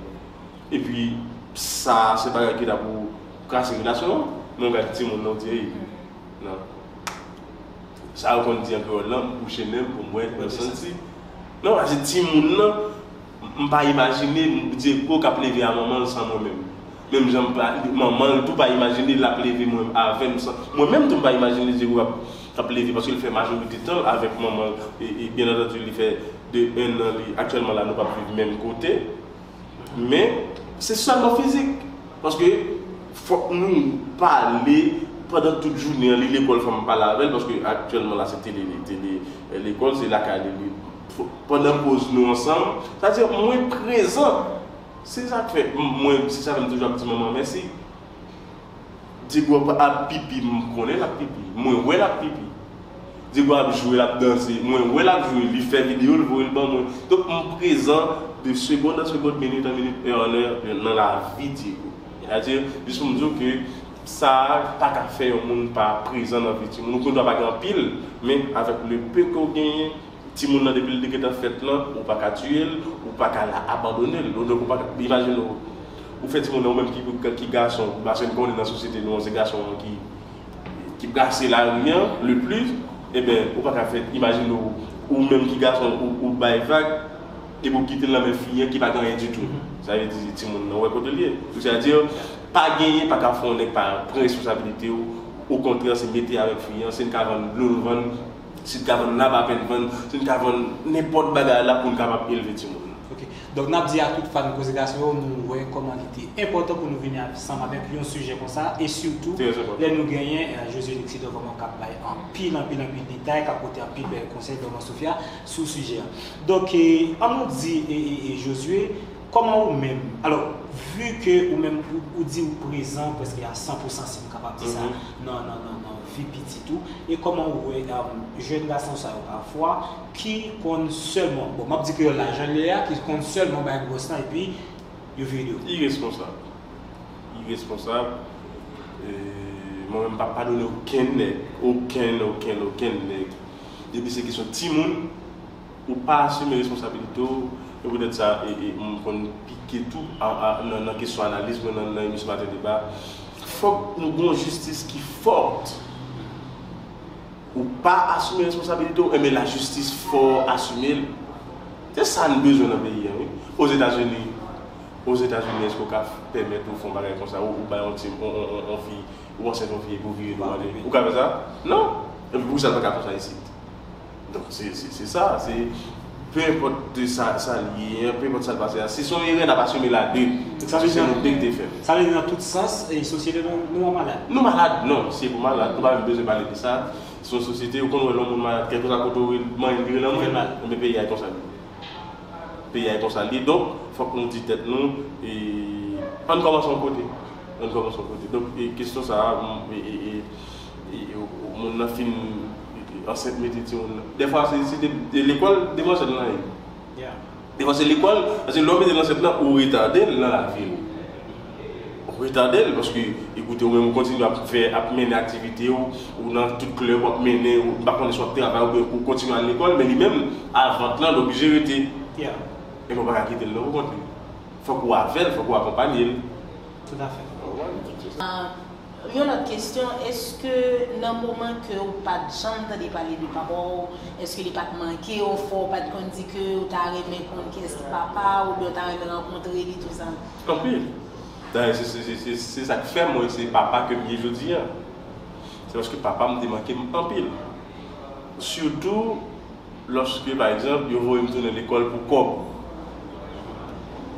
epi sa, se bagay ki la pou kase relasyon an, men w gade timoun nan, w di, ey, non. Sa yo konn di an kreyòl lan, m bouche nen m pou m wè, pou m santi. Non, paske timoun nan, m pa imajine Diego k ap leve a manman l san mwen menm. Menm jan m pa, manman l tou pa imajine l ap leve mwen avè m san. Mwen menm tou m pa imajine Diego k ap, k ap leve, paske l fè majorite tan l avèk manman l. E, e byen antandi, li fè de en an, li, aktyèlman la, nou p ap viv menm kote. Men, se sèlman fizik. Paske fòk nou pale pandan tout jounen an, li lekòl, fò m pale avè l, paske aktyèlman la, se tele, tele, lekòl, se lakay li, li, pandan poz nou ansanm. Sètadi, mwen prezan. Se sa k fè, mwen, se sa fè m toujou ap di manman mèsi. Diego ap pipi, m konnen l ap pipi. Mwen wè l ap pipi. Diego ap jwe, l ap danse. Mwen wè l ap jwe. Li fè videyo, l voye l ban mwen. Donk, m prezan de segond an segond, minit an minit, è an è nan lavi Diego. Sètadi, jis pou m di w ke sa pa ka fè yon moun pa prezan nan vi timoun. Ou gendwa pa gen anpil, men avèk le peu ke w genyen, timoun nan, depi l te gentan fèt lan, ou pa ka tiye l, ou pa ka abandone l. Donk, ou pa ka, imajine w, ou fè timoun nan, ou menm ki, ki gason, paske n konnen nan sosyete nou an, se gason an ki, ki brase lari an le plis, enben, ou pa ka fè, imajine w, ou menm ki gason, ou, ou bay vag, epi w kite l nan men fi an ki pa gen anyen ditou. Sa vle di, timoun nan, ou wè kote l ye. Sètadi, pa genyen, pa ka fè yon nèg pa pran responsabilite w, okontrè, se mete avèk fi an, si n ka vann dlo, nou vann, si n ka vann nab, apèn vann, si n ka vann nenpòt bagay la pou n kapab elve timoun. Ok. Donk, n ap di a tout fan Koze Gason yo, nou wè kòman li te enpòtan pou nou vini ansanm avèk yon sijè konsa, e sitou, lè nou genyen, eh, Josué Luxido vrèman k ap bay anpil, anpil, anpil detay, k ap pote anpil bèl konsèy, Dòman Sofia, sou sijè a. Donk, eh, an nou di, eh, eh, eh, Josué, kòman ou menm, alò, vi ke ou menm, ou, ou di ou prezan prèske a san pou san, si m ka Kapab di sa nan, nan, nan, nan vi pitit ou. E kòman ou wè um, jèn gason sa yo pafwa ki konn sèlman, bon, m ap di kreyòl la jan l ye a, ki konn sèlman bay gwòs lan epi yo vire do. Iresponsab. Iresponsab. E, mwen menm m p ap padone okenn nèg, okenn, okenn, okenn nèg. Depi se kesyon timoun, ou pa asime responsabilite w, e poutèt sa e, e, m konn pike tou a, a, nan, nan kesyon analiz mwen nan, nan emisyon Maten Deba. Fòk nou gen yon jistis ki fò. Ou pa asime responsabilite w, enben lajistis fò asime l. Se sa n bezwen nan peyi a, wi. Ozetazini, Ozetazini, èske w ka pèmèt ou fè yon bagay konsa, ou, ou bay yon ti, yon, yon, yon, yon fi, ou ansent yon fi epi w vire do w ale? Ou ka fè sa? Non! Epi poukisa l pa ka fè sa isit? Donk, se, se, se sa, se, pe enpòt de sa, sa l ye, pe enpòt sa l pase a, si se yon erè, n ap asime l a de, paske se nou de ki te fè l. Sa vle di nan tout sans, e, sosyete nou, nou an malad. Nou malad, non, se pou malad, nou pa menm bezwen pale de sa. Se yon sosyete, ou konn wè lè yon moun malad, kèlkeswa kote w manyen l vire lanmou, enben peyi a e konsa l ye. Peyi a e konsa l ye. Donk, fòk nou di tèt nou, e, ann kòmanse yon kote. Ann kòmanse yon kote. Donk, e, kesyon sa a, m, e, e, e, e, e, moun nan fin ansent mete timoun nan. Dèfwa, se, se de, de lekòl demwazèl lan ye. Dèfwa, se lekòl, paske lè w mete l ansent lan, ou retade l nan lavi l. Ou retade l, paske, ekoute, ou menm ou kontinye ap fè, ap mennen aktivite w, ou nan tout klèb, w ap mennen, ou m pa konnen si w ap travay oubyen ou kontinye al lekòl, men li menm, avant lan, l oblije rete. Ebyen, ou pa ka kite l non poukont li. Fòk ou avè l, fòk ou akonpanye l. Toutafè. Yon lòt kesyon, èske nan moman ke ou pa t janm tande pale de papa w, èske li pa t manke w fò, ou pa t konn di ke ou ta renmen konn kiyès ki papa w, oubyen ou ta renmen rankontre li, tou sa? Anpil. Dayè, se, se, se, se, se sa k fè mwen se papa ke m ye jodi a. Se paske papa m te manke m anpil. Sitou, lòske, pa egzanp, yo voye m tounen lekòl pou kòb.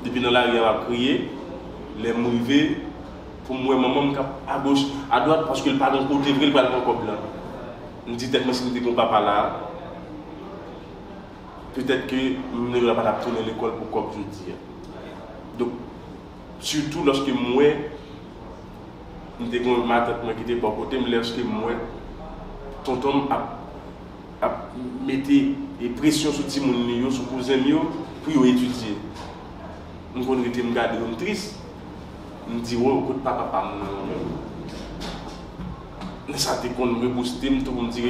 Depi nan lari a, m ap kriye. Lè m rive, pou m wè manman m k ap agoch, adwat, paske l pa gen kote vre l pral pran kòb lan. M di tèt mwen, si m te gen yon papa la a, petèt ke nèg la pa t ap tounen lekòl pou kòb jodi a. Donk, sitou lòske m wè, m te gen yon matant mwen ki te bò kote m, lòske m wè tonton m ap ap mete presyon sou timoun li yo, sou kouzen m yo, pou yo etidye. M konn rete m gade yo, m tris. M di, wo, kot papa pa m nan mwen menm? Sa te konn rebouste m tou pou m di,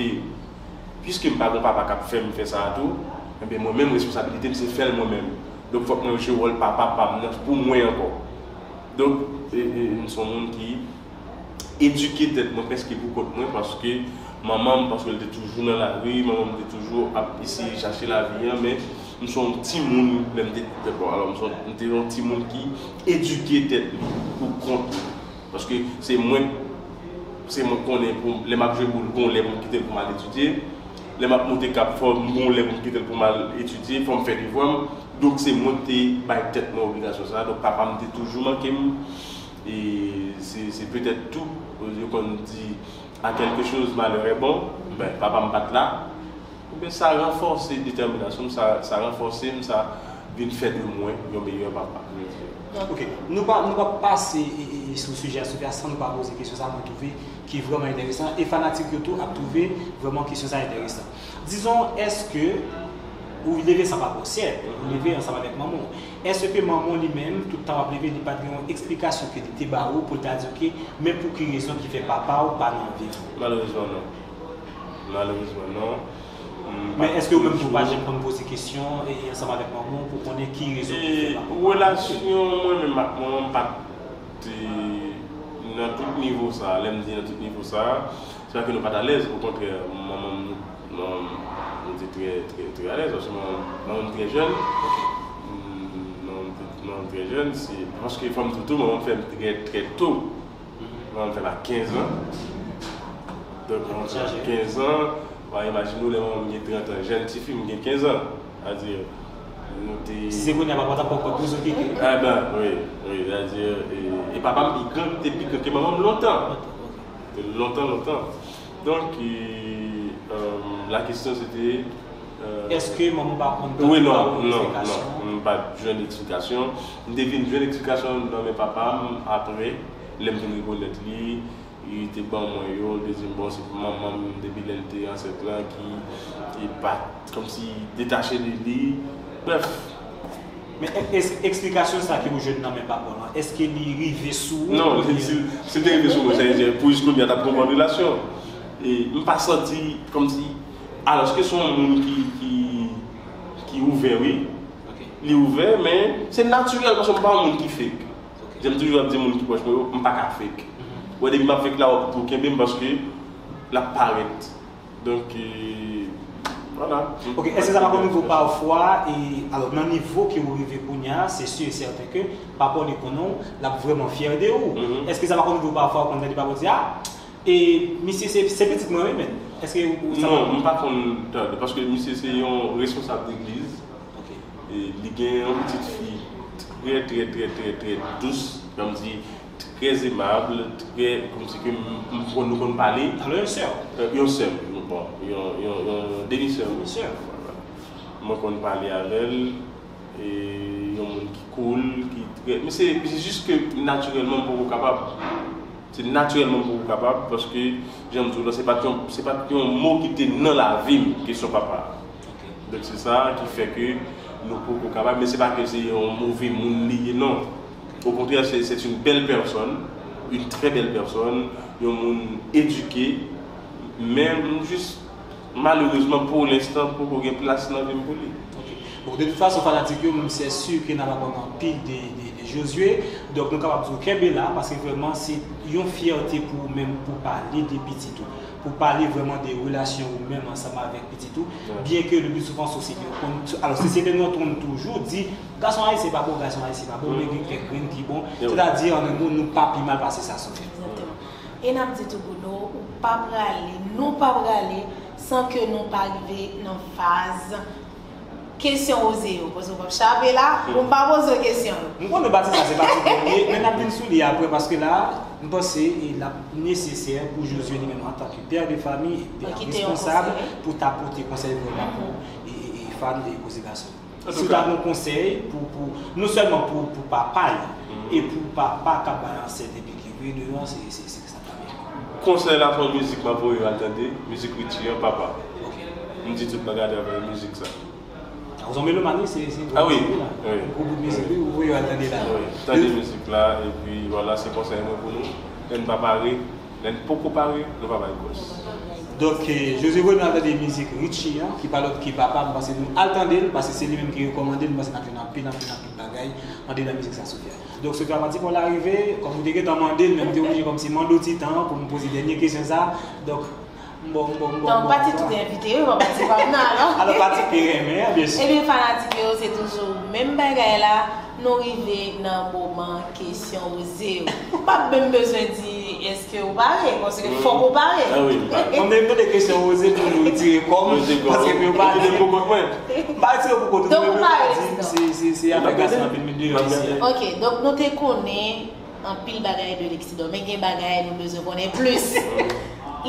piske m pa gen papa k ap fè m fè sa a tou, enben mwen menm responsabilite m se fè l mwen menm. Donk fòk mwen jwe wòl papa pa m nan pou mwen ankò. Donk, e, e, m se yon moun ki edike tèt mwen prèske pou kont mwen, paske manman m, paske l te toujou nan lari, manman m te toujou ap eseye chache lavi a, men m se yon timoun lè m te, bon, alò, m se, m te yon timoun ki edike tèt li pou kont li. Paske se mwen, se mwen k konnen pou, lè m ap jwe boul, gon lè pou m kite l pou m al etidye. Lè m ap moute kap, fò m gon lè pou m kite l pou m al etidye, fò m fè devwa m. Donk, se mwen ki te bay tèt mwen obligasyon sa a. Donk, papa m te toujou manke m. E se, se petèt tou, yo konn di, à quelque chose, malheur est bon. Ben, papa m pa t la. Ebyen, sa ranfòse detèminasyon m, sa, sa ranfòse m, sa vin fè de mwen yon meyè papa. Ok, nou pa, nou pa pase e, e, e sou sijè a, sou fè a, san nou pa poze kesyon sa, mwen twouve ki vrèman enteresan, e fanatik yo tou ap twouve vrèman kesyon sa enteresan. Dizon, èske ou leve san papa w, sèt, ou leve ansanm avèk manman w. Èske manman w li menm, tout tan w ap leve, li pa t gen yon eksplikasyon ke li te ba ou pou l ta di, ok, men pou ki rezon ki fè papa w pa nan vi w? Malerezman, non. Malerezman, non. Men èske ou menm tou pa janm konn poze kesyon e ansanm avèk manman w pou konnen ki rezon ki fè papa w pa nan vi w? Relasyon mwen menm ak manman m pa t nan tout nivo sa a. Lè m di nan tout nivo sa a, se pa ke nou pa t alèz, okontrè, manman m, nou, nou te trè, trè, trè alèz, paske manman, manman m trè jèn, manman m trè jèn, se, paske fò m di w tou, manman m fè m trè, trè to. Manman m fè m a kenz an. Donk, manman m fè m a kenz an, w a imajine w lè manman m gen trant an, jèn tifi, m gen kenz an. Sètadi, nou te. Si se kounye a papa w t ap pran kòd pou sou keke. Eben, wi, wi, sètadi, e, e papa m pi gran, te pi gran ke manman m lontan. Te lontan, lontan. Donk, e, e, la kesyon se te, e, Èske manman w pa konn tande pa w eksplikasyon? Wi, non, non, non, m pa t jwenn eksplikasyon. M te vin jwenn eksplikasyon nan men papa m apre, lè m vin rekonèt li. Li te ban mwen yo, li te di m, bon, se pou manman m depi lè l te ansent lan ki, ki pa t kòmsi detache de li. Brèf. Men eksplikasyon sa ke ou jwenn nan men papa w lan, èske li rive sou ou? Non, si l te rive sou mwen, sa vle di pou jis kounye a t ap konprann relasyon. E m pa santi kòmsi, alòske se yon moun ki, ki, ki ouvè, wi. Li ouvè, men se natirèl paske m pa yon moun ki fake. Jan m toujou ap di moun ki pwòch mwen yo, m pa ka fake. Ou wè, depi m ap fake la, w ap tou kenbe m paske l ap parèt. Donk, e, vwala. Ok, èske sa pa konn rive w pafwa, e, alò, nan nivo ke ou rive kounye a, se si e sèten ke papa w li konnen w, l ap vrèman fyè de ou. Èske sa pa konn rive w pafwa, ou konn tande papa w di, a, e, misye se, se pitit mwen, wi, men. Èske ou, ou, sa pa Non, m pa konn tande, paske misye se yon responsab legliz. Ok. E li gen yon pitit fi trè, trè, trè, trè, trè dous, jan m di, trè zemab, trè, kòmsi ke m, m konn, nou konn pale. Alò, yon sè w? Euh, yon sè m, bon, yon, yon, yon demi sè m. Yon sè. Vwala. Mwen konn pale avè l, e yon moun ki cool, ki trè, men se, se jis ke natirèlman m poko kapab. Se natirèlman m poko kapab, paske, jan m di w la, se pa t yon, se pa t yon mo ki te nan lavi m, kesyon papa. Donk se sa ki fè ke nou poko kapab, men se pa ke se yon move moun li ye, non. Okontrè, se, c'est une belle personne, une très belle personne, yon moun edike, men m jis, malerezman, pou lenstan, poko gen plas nan vi m pou li. Ok. Bon, de tout fason, fanatik yo, m se si ke n ap aprann anpil de, de, de Josué. Donk, nou kapab di w kenbe la, paske vrèman, se yon fyète pou ou menm, pou pale de pitit ou, pou pale vrèman de relasyon ou menm ansanm avèk pitit ou. Byenke le pli souvan, sosyete yo konn, alò, sosyete nou an konn toujou di, gason ayisyen pa bon, gason ayisyen pa bon, men gen kèk grenn ki bon. Sètadi, an en mo, nou pa pi mal pase sa, Sophia. Egzakteman. E n ap di tou, Bruno, ou pa prale, nou pa prale san ke nou pa rive nan faz kesyon oze yo. Paske w p ap chape la pou m pa poze w kesyon yo. M konnen w pa di sa, se pa ti premye, men n ap vin sou li apre, paske la, m panse e l ap nesesè pou Josué li menm antanke pè de fami e pè responsab pou ta pote konsèy vrèman pou e, e, e fan e koze gason. Si w ta gen yon konsèy pou, pou, non sèlman pou, pou papa yo, e pou papa k ap bay ansent epi ki vire devan, se, se, se sa k ta byen. Konsèy la, se yon mizik m ap voye yo al tande, mizik Richie an, Papa. Ok. M di tout bagay atravè mizik sa. Ou se yon melomàn, wi, se, se Ah wi, mizik, wi, la. Wi. Gwo bout mizik, wi, ou voye yo al tande la. Wi, tande mizik la, epi vwala, se konsèy mwen pou nou. Lè n pa pare, lè n poko pare, nou pa bay gwòs. Donk, eh, Josué voye nou al tande mizik Richie an, ki pa lòt ke Papa, m panse nou al tande l, paske se li menm ki rekòmande l, m panse n ap jwenn anpil, anpil, anpil bagay andedan mizik sa, Sophia. Donk, Sophia, m ap di kon l arive, kòm ou te gentan mande l, men m te oblije kòmsi mande w ti tan pou m poze dènye kesyon sa. Donk, m bon, m bon, m bon. Donk, pati tout envite yo, pa pati pa m nan, alò. Alò, pati ki renmen, byen si. Ebyen, fanatik yo, se toujou menm bagay la. Nou rive nan moman kesyon oze yo. M p ap menm bezwen di èske ou pare, paske fòk ou pare. Ah wi, m pare. Mwen menm tande kesyon oze pou nou retire kò m, paske m pa di. Pou kont mwen. M pa retire pou kont ou, Donk, ou men pare, di, Lexidor. Se, se, se avèk gason anpil men deyò isi a. Ok, donk nou te konnen anpil bagay de Lexidor, men gen bagay nou bezwen konnen plis.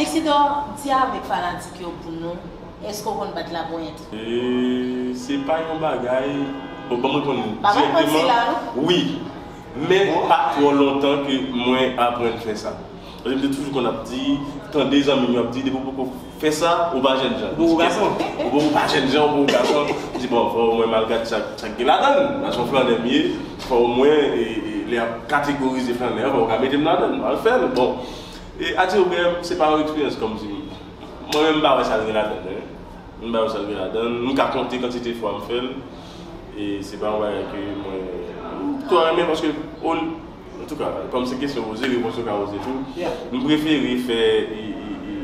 Lexidor, di avèk fanatik yo pou nou, èske w konn bat laponyèt? E se pa yon bagay, bon, ban mwen konn Pa bay manti dirèkteman. La, non? Wi, men pa twò lontan ke mwen aprann fè sa. Paske m te toujou konn ap di, tande zanmi m yo ap di, depi w poko fè sa, ou pa jènjan. Ou poko gason. Ou poko pa jènjan, ou poko gason. M di, bon, fò mwen m al gad sa, sa k gen ladan l. Paske yon flannè m ye, fò mwen, e, e, lè y ap kategorize flannè, fò w ka mete m ladan l. M al fè l. Bon, e adibrè, se pa yon eksperyans kòmsi mwen menm m pa wè sa l gen ladan l, men. M pa wè sa l gen ladan l. M ka konte kantite fwa m fè l. E se pa yon bagay ke mwen, m twò renmen paske, antouka, kòm se kesyon oze, repons yo ka oze tou. M prefere fè e, e, e, e,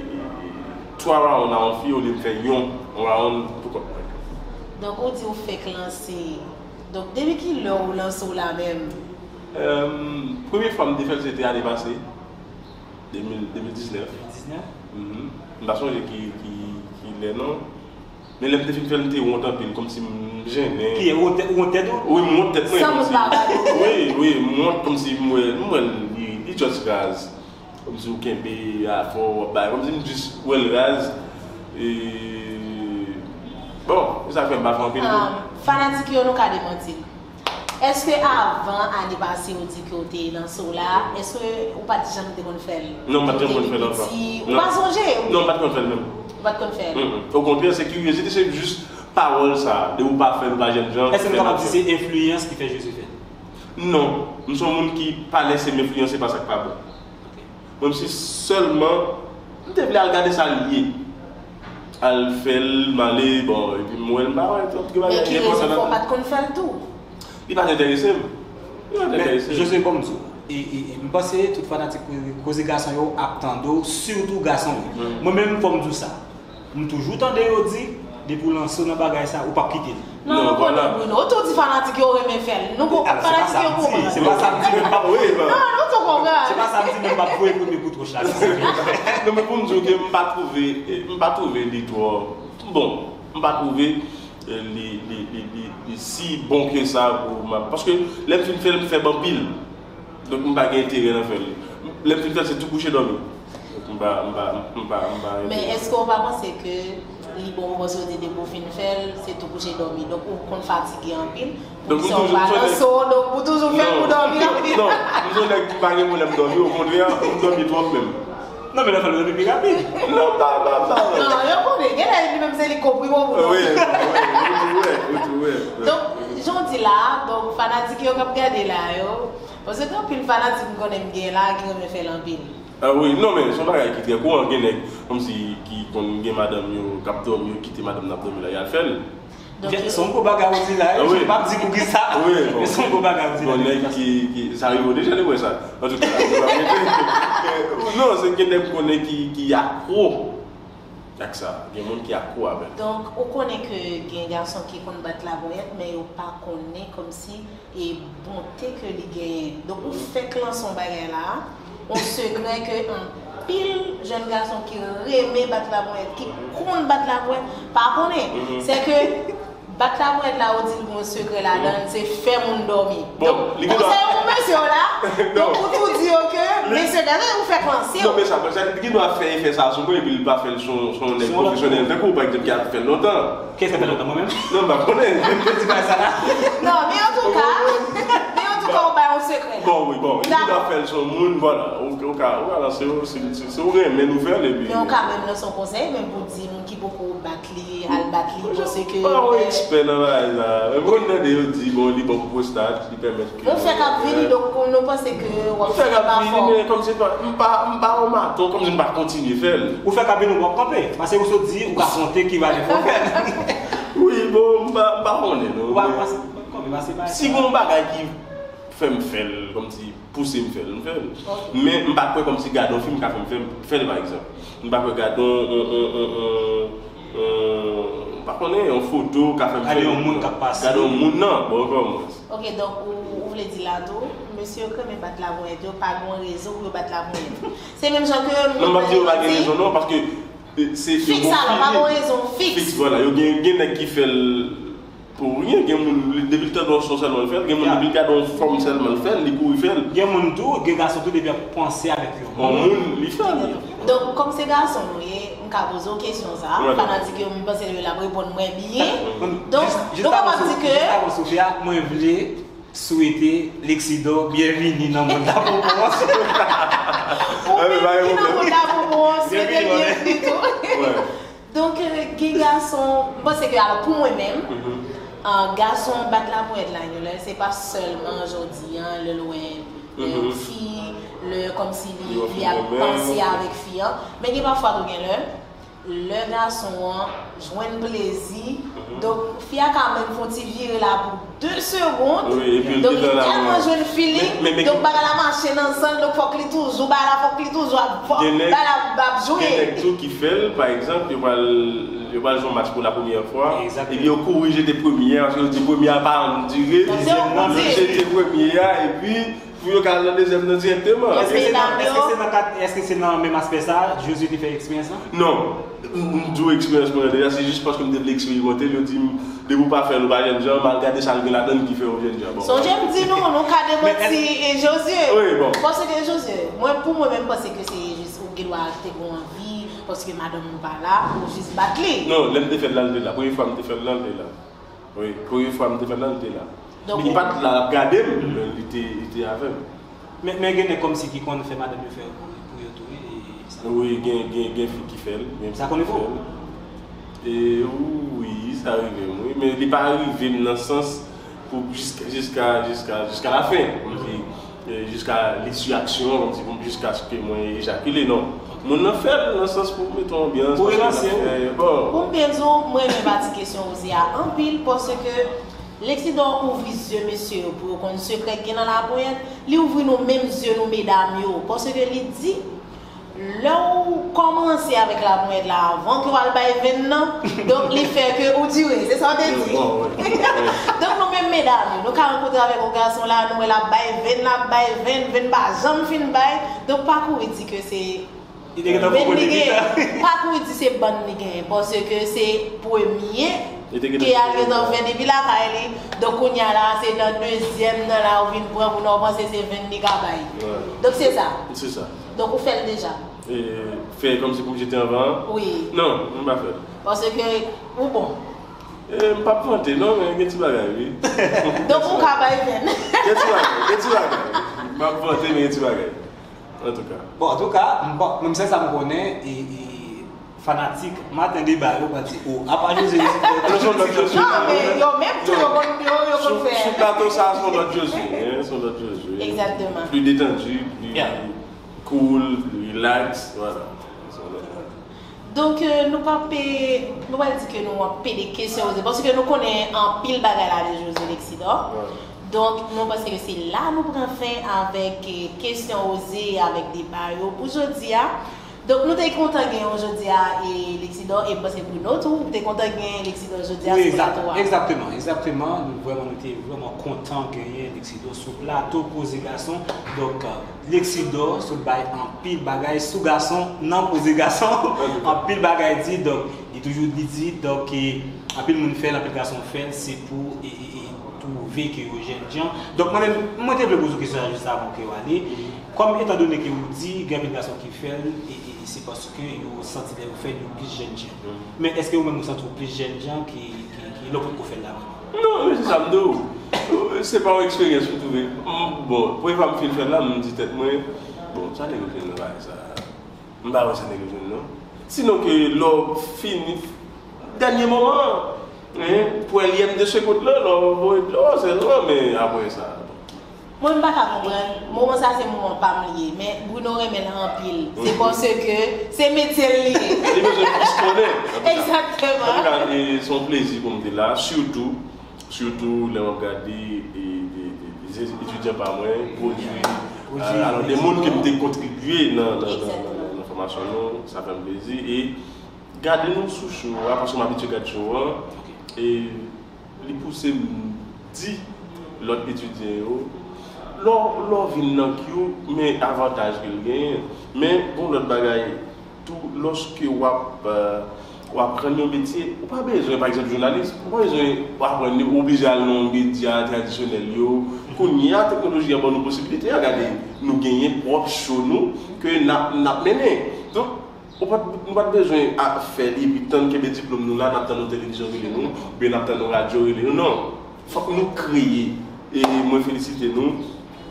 e, twa round a yon fi olye m fè yon round pou kont mwen. Donk, ou di ou fèk lanse. Donk, depi ki lè ou lanse w la menm? Euh, premye fwa m te fè l, se te ane pase. De mil, de mil diznèf. Diznèf? Mhm. M pa sonje ki, ki, ki lè non. Men lè m te fin fè l, m te wont anpil, kòmsi m jennen. Ki wont tèt, wont tèt ou? Wi, m wont tèt mwen. San moun pa gade w. Wi, wi, m wont kòmsi m wè, m wè l, li, li just raz. Kòmsi w kenbe afè w ap bay, kòmsi m just wè l raz. E, bon, se sa k fè m pa fè anpil tou. Um, fanatik yo, nou ka demanti l. Èske avan ane pase ou di ke w te nan show la, èske ou pa t janm te konn fè l? Non, m pa t janm konn fè l anvan. Ou pa sonje? Non, m pa t konn fè l menm. Ou pa t konn fè l? Okontrè, se kiryozite, se jis pawòl sa. Depi ou pa fè l, ou pa jènjan. Èske nou kapab di se enfliyans ki fè Jezi fè l? Non, m se yon moun ki pa lèse m enfliyanse pa sa k pa bon. Mwen se sèlman, m te vle al gade sa l ye. Al fè l, m ale, bon, epi m wè l, m pa wè twòp de bagay. Men ki rezon fè w pa t konn fè l tou? Li pa t enterese m. Li pa t enterese m. Jose, bon, m di w, e, e, e, m panse tout fanatik Koze Gason yo ap tande w, sitou gason yo. Mwen menm, fò m di w sa. M toujou tande yo di, depi w lanse w nan bagay sa, ou p ap kite l. Non, nou konnen Bruno. Ou tou di fanatik yo renmen fè l. Nou konprann fanatik yo konprann. Se pa sa m di, men m p ap voye. Non, nou tou konprann. Se pa sa m di, men m p ap voye premye kout wòch la. Non, men pou m di w ke m pa twouve, m pa twouve li twò. Bon, m pa twouve li, li, li, li, li si bon ke sa pou m ap. Paske lè m fin fè l, m fè l anpil. Donk m pa gen enterè nan fè l. Lè m fin fè l, se tou kouche dòmi. Donk m pa, m pa, m pa, m pa. Men èske w pa panse ke li bon pou panse w te depi w fin fè l, se tou kouche dòmi. Donk ou konn fatige anpil. Pou sa w pa lanse w, donk ou toujou fè l pou dòmi anpil. Non, m se yon nèg ki pa gen pwoblèm dòmi, okontrè, m dòmi twòp menm. Non, men lè w fè l, w dòmi pi rapid. Non, pa, pa, pa. Non, yo konnen, genlè li menm se li k konprime w pou dòmi. Wi, wi, wi, wi, wi. Donk, jan w di la, donk fanatik yo k ap gade la yo, paske gen anpil fanatik m konnen m gen la ki renmen fè l anpil. Ah wi, non men se yon bagay ki trè kouran, gen nèg kòmsi ki konn gen madanm yo k ap dòmi, yo kite madanm nan ap dòmi la, y al fè l. Se yon gwo bagay ou di la, wi, m p ap di poukisa, men se yon gwo bagay ou di la. Bon, nèg ki, ki, sa rive w deja, li wè sa. Antouka, non, se gen nèg m konnen ki, ki akwo ak sa. Gen moun ki akwo avè l. Donk, ou konnen ke gen gason ki konn bat labonyèt, men yo pa konnen kòmsi e bonte ke li genyen. Donk ou fèk lanse yon bagay la, yon sekrè ke anpil jèn gason ki renmen bat labonyèt, ki konn bat labonyèt, pa konnen. Se ke bat labonyèt la, ou di l gen yon sekrè ladan l, se fè moun dòmi. Donk, konsèy ou mesye yo la, donk ou tou di yo ke, mesye, gade ou fèk lanse yo. Non, men sa, sa, li gen dwa fè efè sa sou mwen, epi li pa fè l sou, sou yon nèg pwofesyonèl tankou w, pa egzanp, ki ap fè l lontan. Kiyès k ap fè lontan, mwen menm? Non, m pa konnen. Mwen di bagay sa la. Non, men antouka, men antouka, ou bay yon sekrè la. Bon, wi, bon, li ap fè l sou moun, vwala. Ou, ou ka, ou ka lanse yo, si, si, si ou renmen nou fè l, epi. Men ou ka menm lanse yon konsèy, menm pou di moun ki poko bat li, al bat li, paske. M pa yon ekspè nan bagay sa. Men m konn tande yo di, bon, li bon pou pwostat, li pèmèt ke. Ou fèk ap vini, donk nou panse ke w ap fè pa fò. Men kòmsi pa, m pa, m pa yon maton, kòmsi m pa kontinye fè l. Ou fèk ap vini, w ap kanpe. Paske ou sot di, ou ka konte ki bagay fò fè. Wi, bon, m pa, m pa konnen, non. Ou pa pase, konbyen pase bagay. Si gon bagay ki fè m fè l, kòmsi pouse m fè l, m fè l. Men m pa kwè kòmsi gade yon fim ka fè m fè, fè l, pa egzanp. M pa kwè gade yon, yon, yon, yon, yon, m pa konnen, yon foto ka fè m fè l. Gade yon moun k ap pase. Gade yon moun nan, bon, kòman. Ok, donk ou, ou vle di la tou, mesye yo k renmen bat labonyèt yo, pa gen yon rezon pou yo bat labonyèt. Se menm jan ke. Non, m ap di yo pa gen rezon, non, paske, e, se, yo gon filin. Fiks, alò, pa gen yon rezon fiks. Fiks, vwala, yo gen, gen nèg ki fè l pou ryen, gen moun, li, depi l tande yon son sèlman l fè l, gen moun depi l gade yon fanm sèlman l fè l, li kouri fè l. Gen moun tou, gen gason tou, depi y ap panse avèk yon moun, li fè l. Donk, kòm se gason nou ye, m ka poze w kesyon sa, fanatik yo, m panse yo l ap reponn mwen byen. Donk, nou kapab di ke. Jis avan Sofia, mwen vle swete Lexidor byenvini nan mond la pwopwons. Ou menm ki nan mond la pwopwons, swete byenvini tou. Donk, gen gason, m panse ke, alò, pou mwen menm, gason bat labonyèt la, yon lè, se pa sèlman jodi an, lè l wè yon fi, lè kòmsi li, li ap panse avèk fi an. Men gen pafwa tou gen lè, lè gason an jwenn plezi, donk, fi a ka menm fè yon ti vire la pou de segonn, donk li tèlman jwenn feeling, donk bagay la mache nan san l, donk fòk li toujou, bagay la fòk li toujou ap, bagay la ap joure. Gen nèg tou ki fè l, pa egzanp, yo pral, yo pral jwe yon match pou la premyè fwa, epi yo kouri jete premye a, paske yo di premye a pa janm dire, yo jete premye a, epi pou yo ka al nan dezyèm nan dirèkteman. Èske se nan, èske se nan kad, èske se nan menm aspè sa, Josué te fè eksperyans lan? Non. M, m di w eksperyans mwen an deja, se jis paske m te vle eksperimante l, yo di m, depi w pa fè l, ou pa jènjan, m al gade sa l gen ladan l ki fè w jènjan. Bon. Sonje m di nou, nou ka demanti Josué. Wi, bon. Paske Josué, mwen, pou mwen menm, m panse ke se jis ou gen dwa te gen anvi, paske madanm ou pa la, ou jis bat li. Non, lè m te fè l la, l te la. Premye fwa m te fè l la, l te la. Wi, premye fwa m te fè l la, l te la. Donk, li pa t la, l ap gade m, men li te, li te avè m. Men, men gen nèg kòmsi ki konn fè madanm yo fè pou, pou yo tou, wi, e sa. Wi, gen, gen, gen fi ki fè l, gen fi ki fè l. Sa konn rive w? E, wi, sa rive m, wi. Men li pa rive m nan sans pou jiska, jiska, jiska, jiska la fen. Kòmsi, e, jiska lisi aksyon, kòmsi pou jiskaske mwen ejakile, non. Moun nan fè l nan sans pou mete yon anbyans, pou relanse w. Bon. Pou m te di w, mwen renmen pati kesyon Oze a anpil, paske Lexidor ouvri zye mesye yo pou yo konn sekrè k gen nan laponyèt, li ouvri nou menm zye nou medam yo, paske li di, lè w kòmanse avèk laponyèt la, avan ke w al bay venn nan, donk li fè ke ou dire, se sa w te di. Bon, wi, wi. Donk nou menm medam yo, nou ka rankontre avèk yon gason la, nou wè l ap bay venn, l ap bay venn, venn pa janm fin bay, donk pa kouri di ke se Li te gentan fè pwemye mitan. Pa kouri di se bann li genyen, paske se premye ke al gentan fè depi lakay li. Donk kounye a la, se nan dezyèm nan la ou vin pran moun nan, ou panse se venn li ka bay. Donk se sa. Se sa. Donk ou fè l deja. E, fè kòmsi pou m jete anvan an? Wi. Non, m pa fè l. Paske ou bon. E, m p ap vante non, men gen ti bagay, wi. Donk ou ka bay venn. Gen ti bagay, gen ti bagay. M p ap vante, men gen ti bagay. Antouka. Bon, antouka, m pa, mwen sèl sa m konnen, e, e, fanatik Maten Deba yo pral di, o, apa José, se yon lòt José. Non, men yo menm tou, yo konn, yo, yo konn fè. Sou, sou plato sa, se yon lòt José, hein, se yon lòt José. Exactement. Plus détendu, plus cool, plus relax, voilà. Se yon lòt. Donk, euh, nou p ap, nou pral di ke nou anpe de kesyon Oze, paske nou konnen anpil bagay la de José Lexidor. Donk, nou panse ke se la nou pran fen avèk, eh, kesyon Oze avèk deba yo pou jodi a. Donk, nou te kontan gen yon jodi a, eh, Lexidor, e m panse Bruno tou, ou te kontan gen Lexidor jodi a sou plato a. Wi, egzakteman, egzakteman. Nou vrèman, nou te vrèman kontan genyen Lexidor sou plato Koze Gason. Donk, eh, Lexidor sot bay anpil bagay sou gason nan Koze Gason. Anpil bagay di, donk, li toujou li di, donk, eh, anpil moun fè l, anpil gason fè l, se pou, e, e, e, twouve ke yo jènjan. Donk, mwen menm, mwen te vle poze w kesyon sa jis avan ke w ale. Kòm etan done ke ou di, gen anpil gason ki fè l, e, e, e se paske yo santi lè yo fè l, yo plis jènjan. Men èske ou menm ou santi w plis jènjan ke, ke, ke lè w potko fè l la vrèman? Non, men se sa m di w. Se pa yon eksperyans m twouve. M, bon, premye fwa m fin fè l la, m di tèt mwen, bon, sa nèg yo jwenn nan bagay sa? M pa wè sa nèg yo jwenn non. Sinon ke lè w fini, dènye moman an, hein, pou L M de sekond lan, lè w voye dlo, se lwen, men apre sa. Mwen m pa ka konprann, moman sa se moman pa m li ye, men Bruno renmen l anpil. Se paske se metye l li ye. Li bezwen plis konnen. Egzakteman. Antouka, e, se yon plezi pou m te la, sitou, sitou lè m ap gade, e, de, de, de etidyan pa mwen, pwodui, alò, de moun ke m te kontribye nan, nan, nan, nan, nan fòmasyon nou, sa fè m plezi. E gade nou sou show a, paske m abitye gade show an, e li pouse m di lòt etidyan yo, lè w, lè w vin nan Q, men avantaj ke l genyen, men gon lòt bagay tou, lòske w ap, euh, w ap aprann yon metye, ou pa bezwen, pa egzanp, jounalis, ou pa bezwen aprann li, ou oblije al nan yon medya tradisyonèl yo. Kounye a, teknoloji an ban nou posibilite a, gade, nou genyen pwòp show nou ke n ap, n ap mennen. Donk, ou pa t, nou pa t bezwen a, fè li, epi tann kenbe diplòm nou la, n ap tann yon televizyon rele nou, oubyen n ap tann yon radyo rele nou, non. Fòk nou kreye. E mwen felisite nou.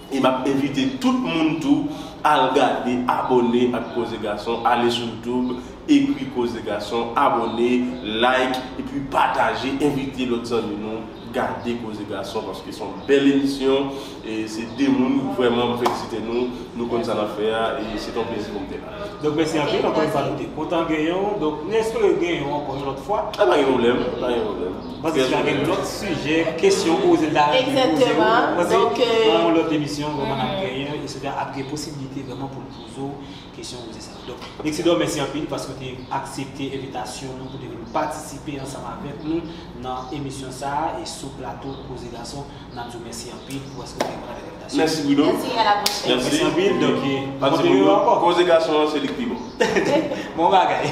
E m ap envite tout moun tou al gade, abòne ak Koze Gason, ale sou YouTube, ekri Koze Gason, abòne, like, epi pataje, envite lòt zanmi nou gade Koze Gason, paske se yon bèl emisyon, e se de moun, vrèman, m felisite nou, nou konn sa n ap fè a, e se t yon plezi pou m te la. Donk, mèsi anpil. Ankò yon fwa, nou te kontan genyen w. Donk, nou espere genyen w ankò yon lòt fwa. A, pa gen pwoblèm, pa gen pwoblèm. Panse si gen lòt sijè, kesyon Oze ta renmen poze w. Egzakteman. Panse nan yon lòt emisyon, vrèman, n ap genyen, e se ta ap gen posibilite vrèman pou l poze w kesyon Oze sa. Donk, Lexidor, mèsi anpil paske w te aksepte envitasyon nou pou te vin patisipe ansanm avèk nou nan emisyon sa a e sou plato Koze Gason. N ap di w mèsi anpil pou èske w te reponn avèk envitasyon. Mèsi, Bruno. Mèsi, à la prochaine. Mèsi anpil. Donk, e, pa di moun yo, koze gason an, se li k pi bon. Bon bagay.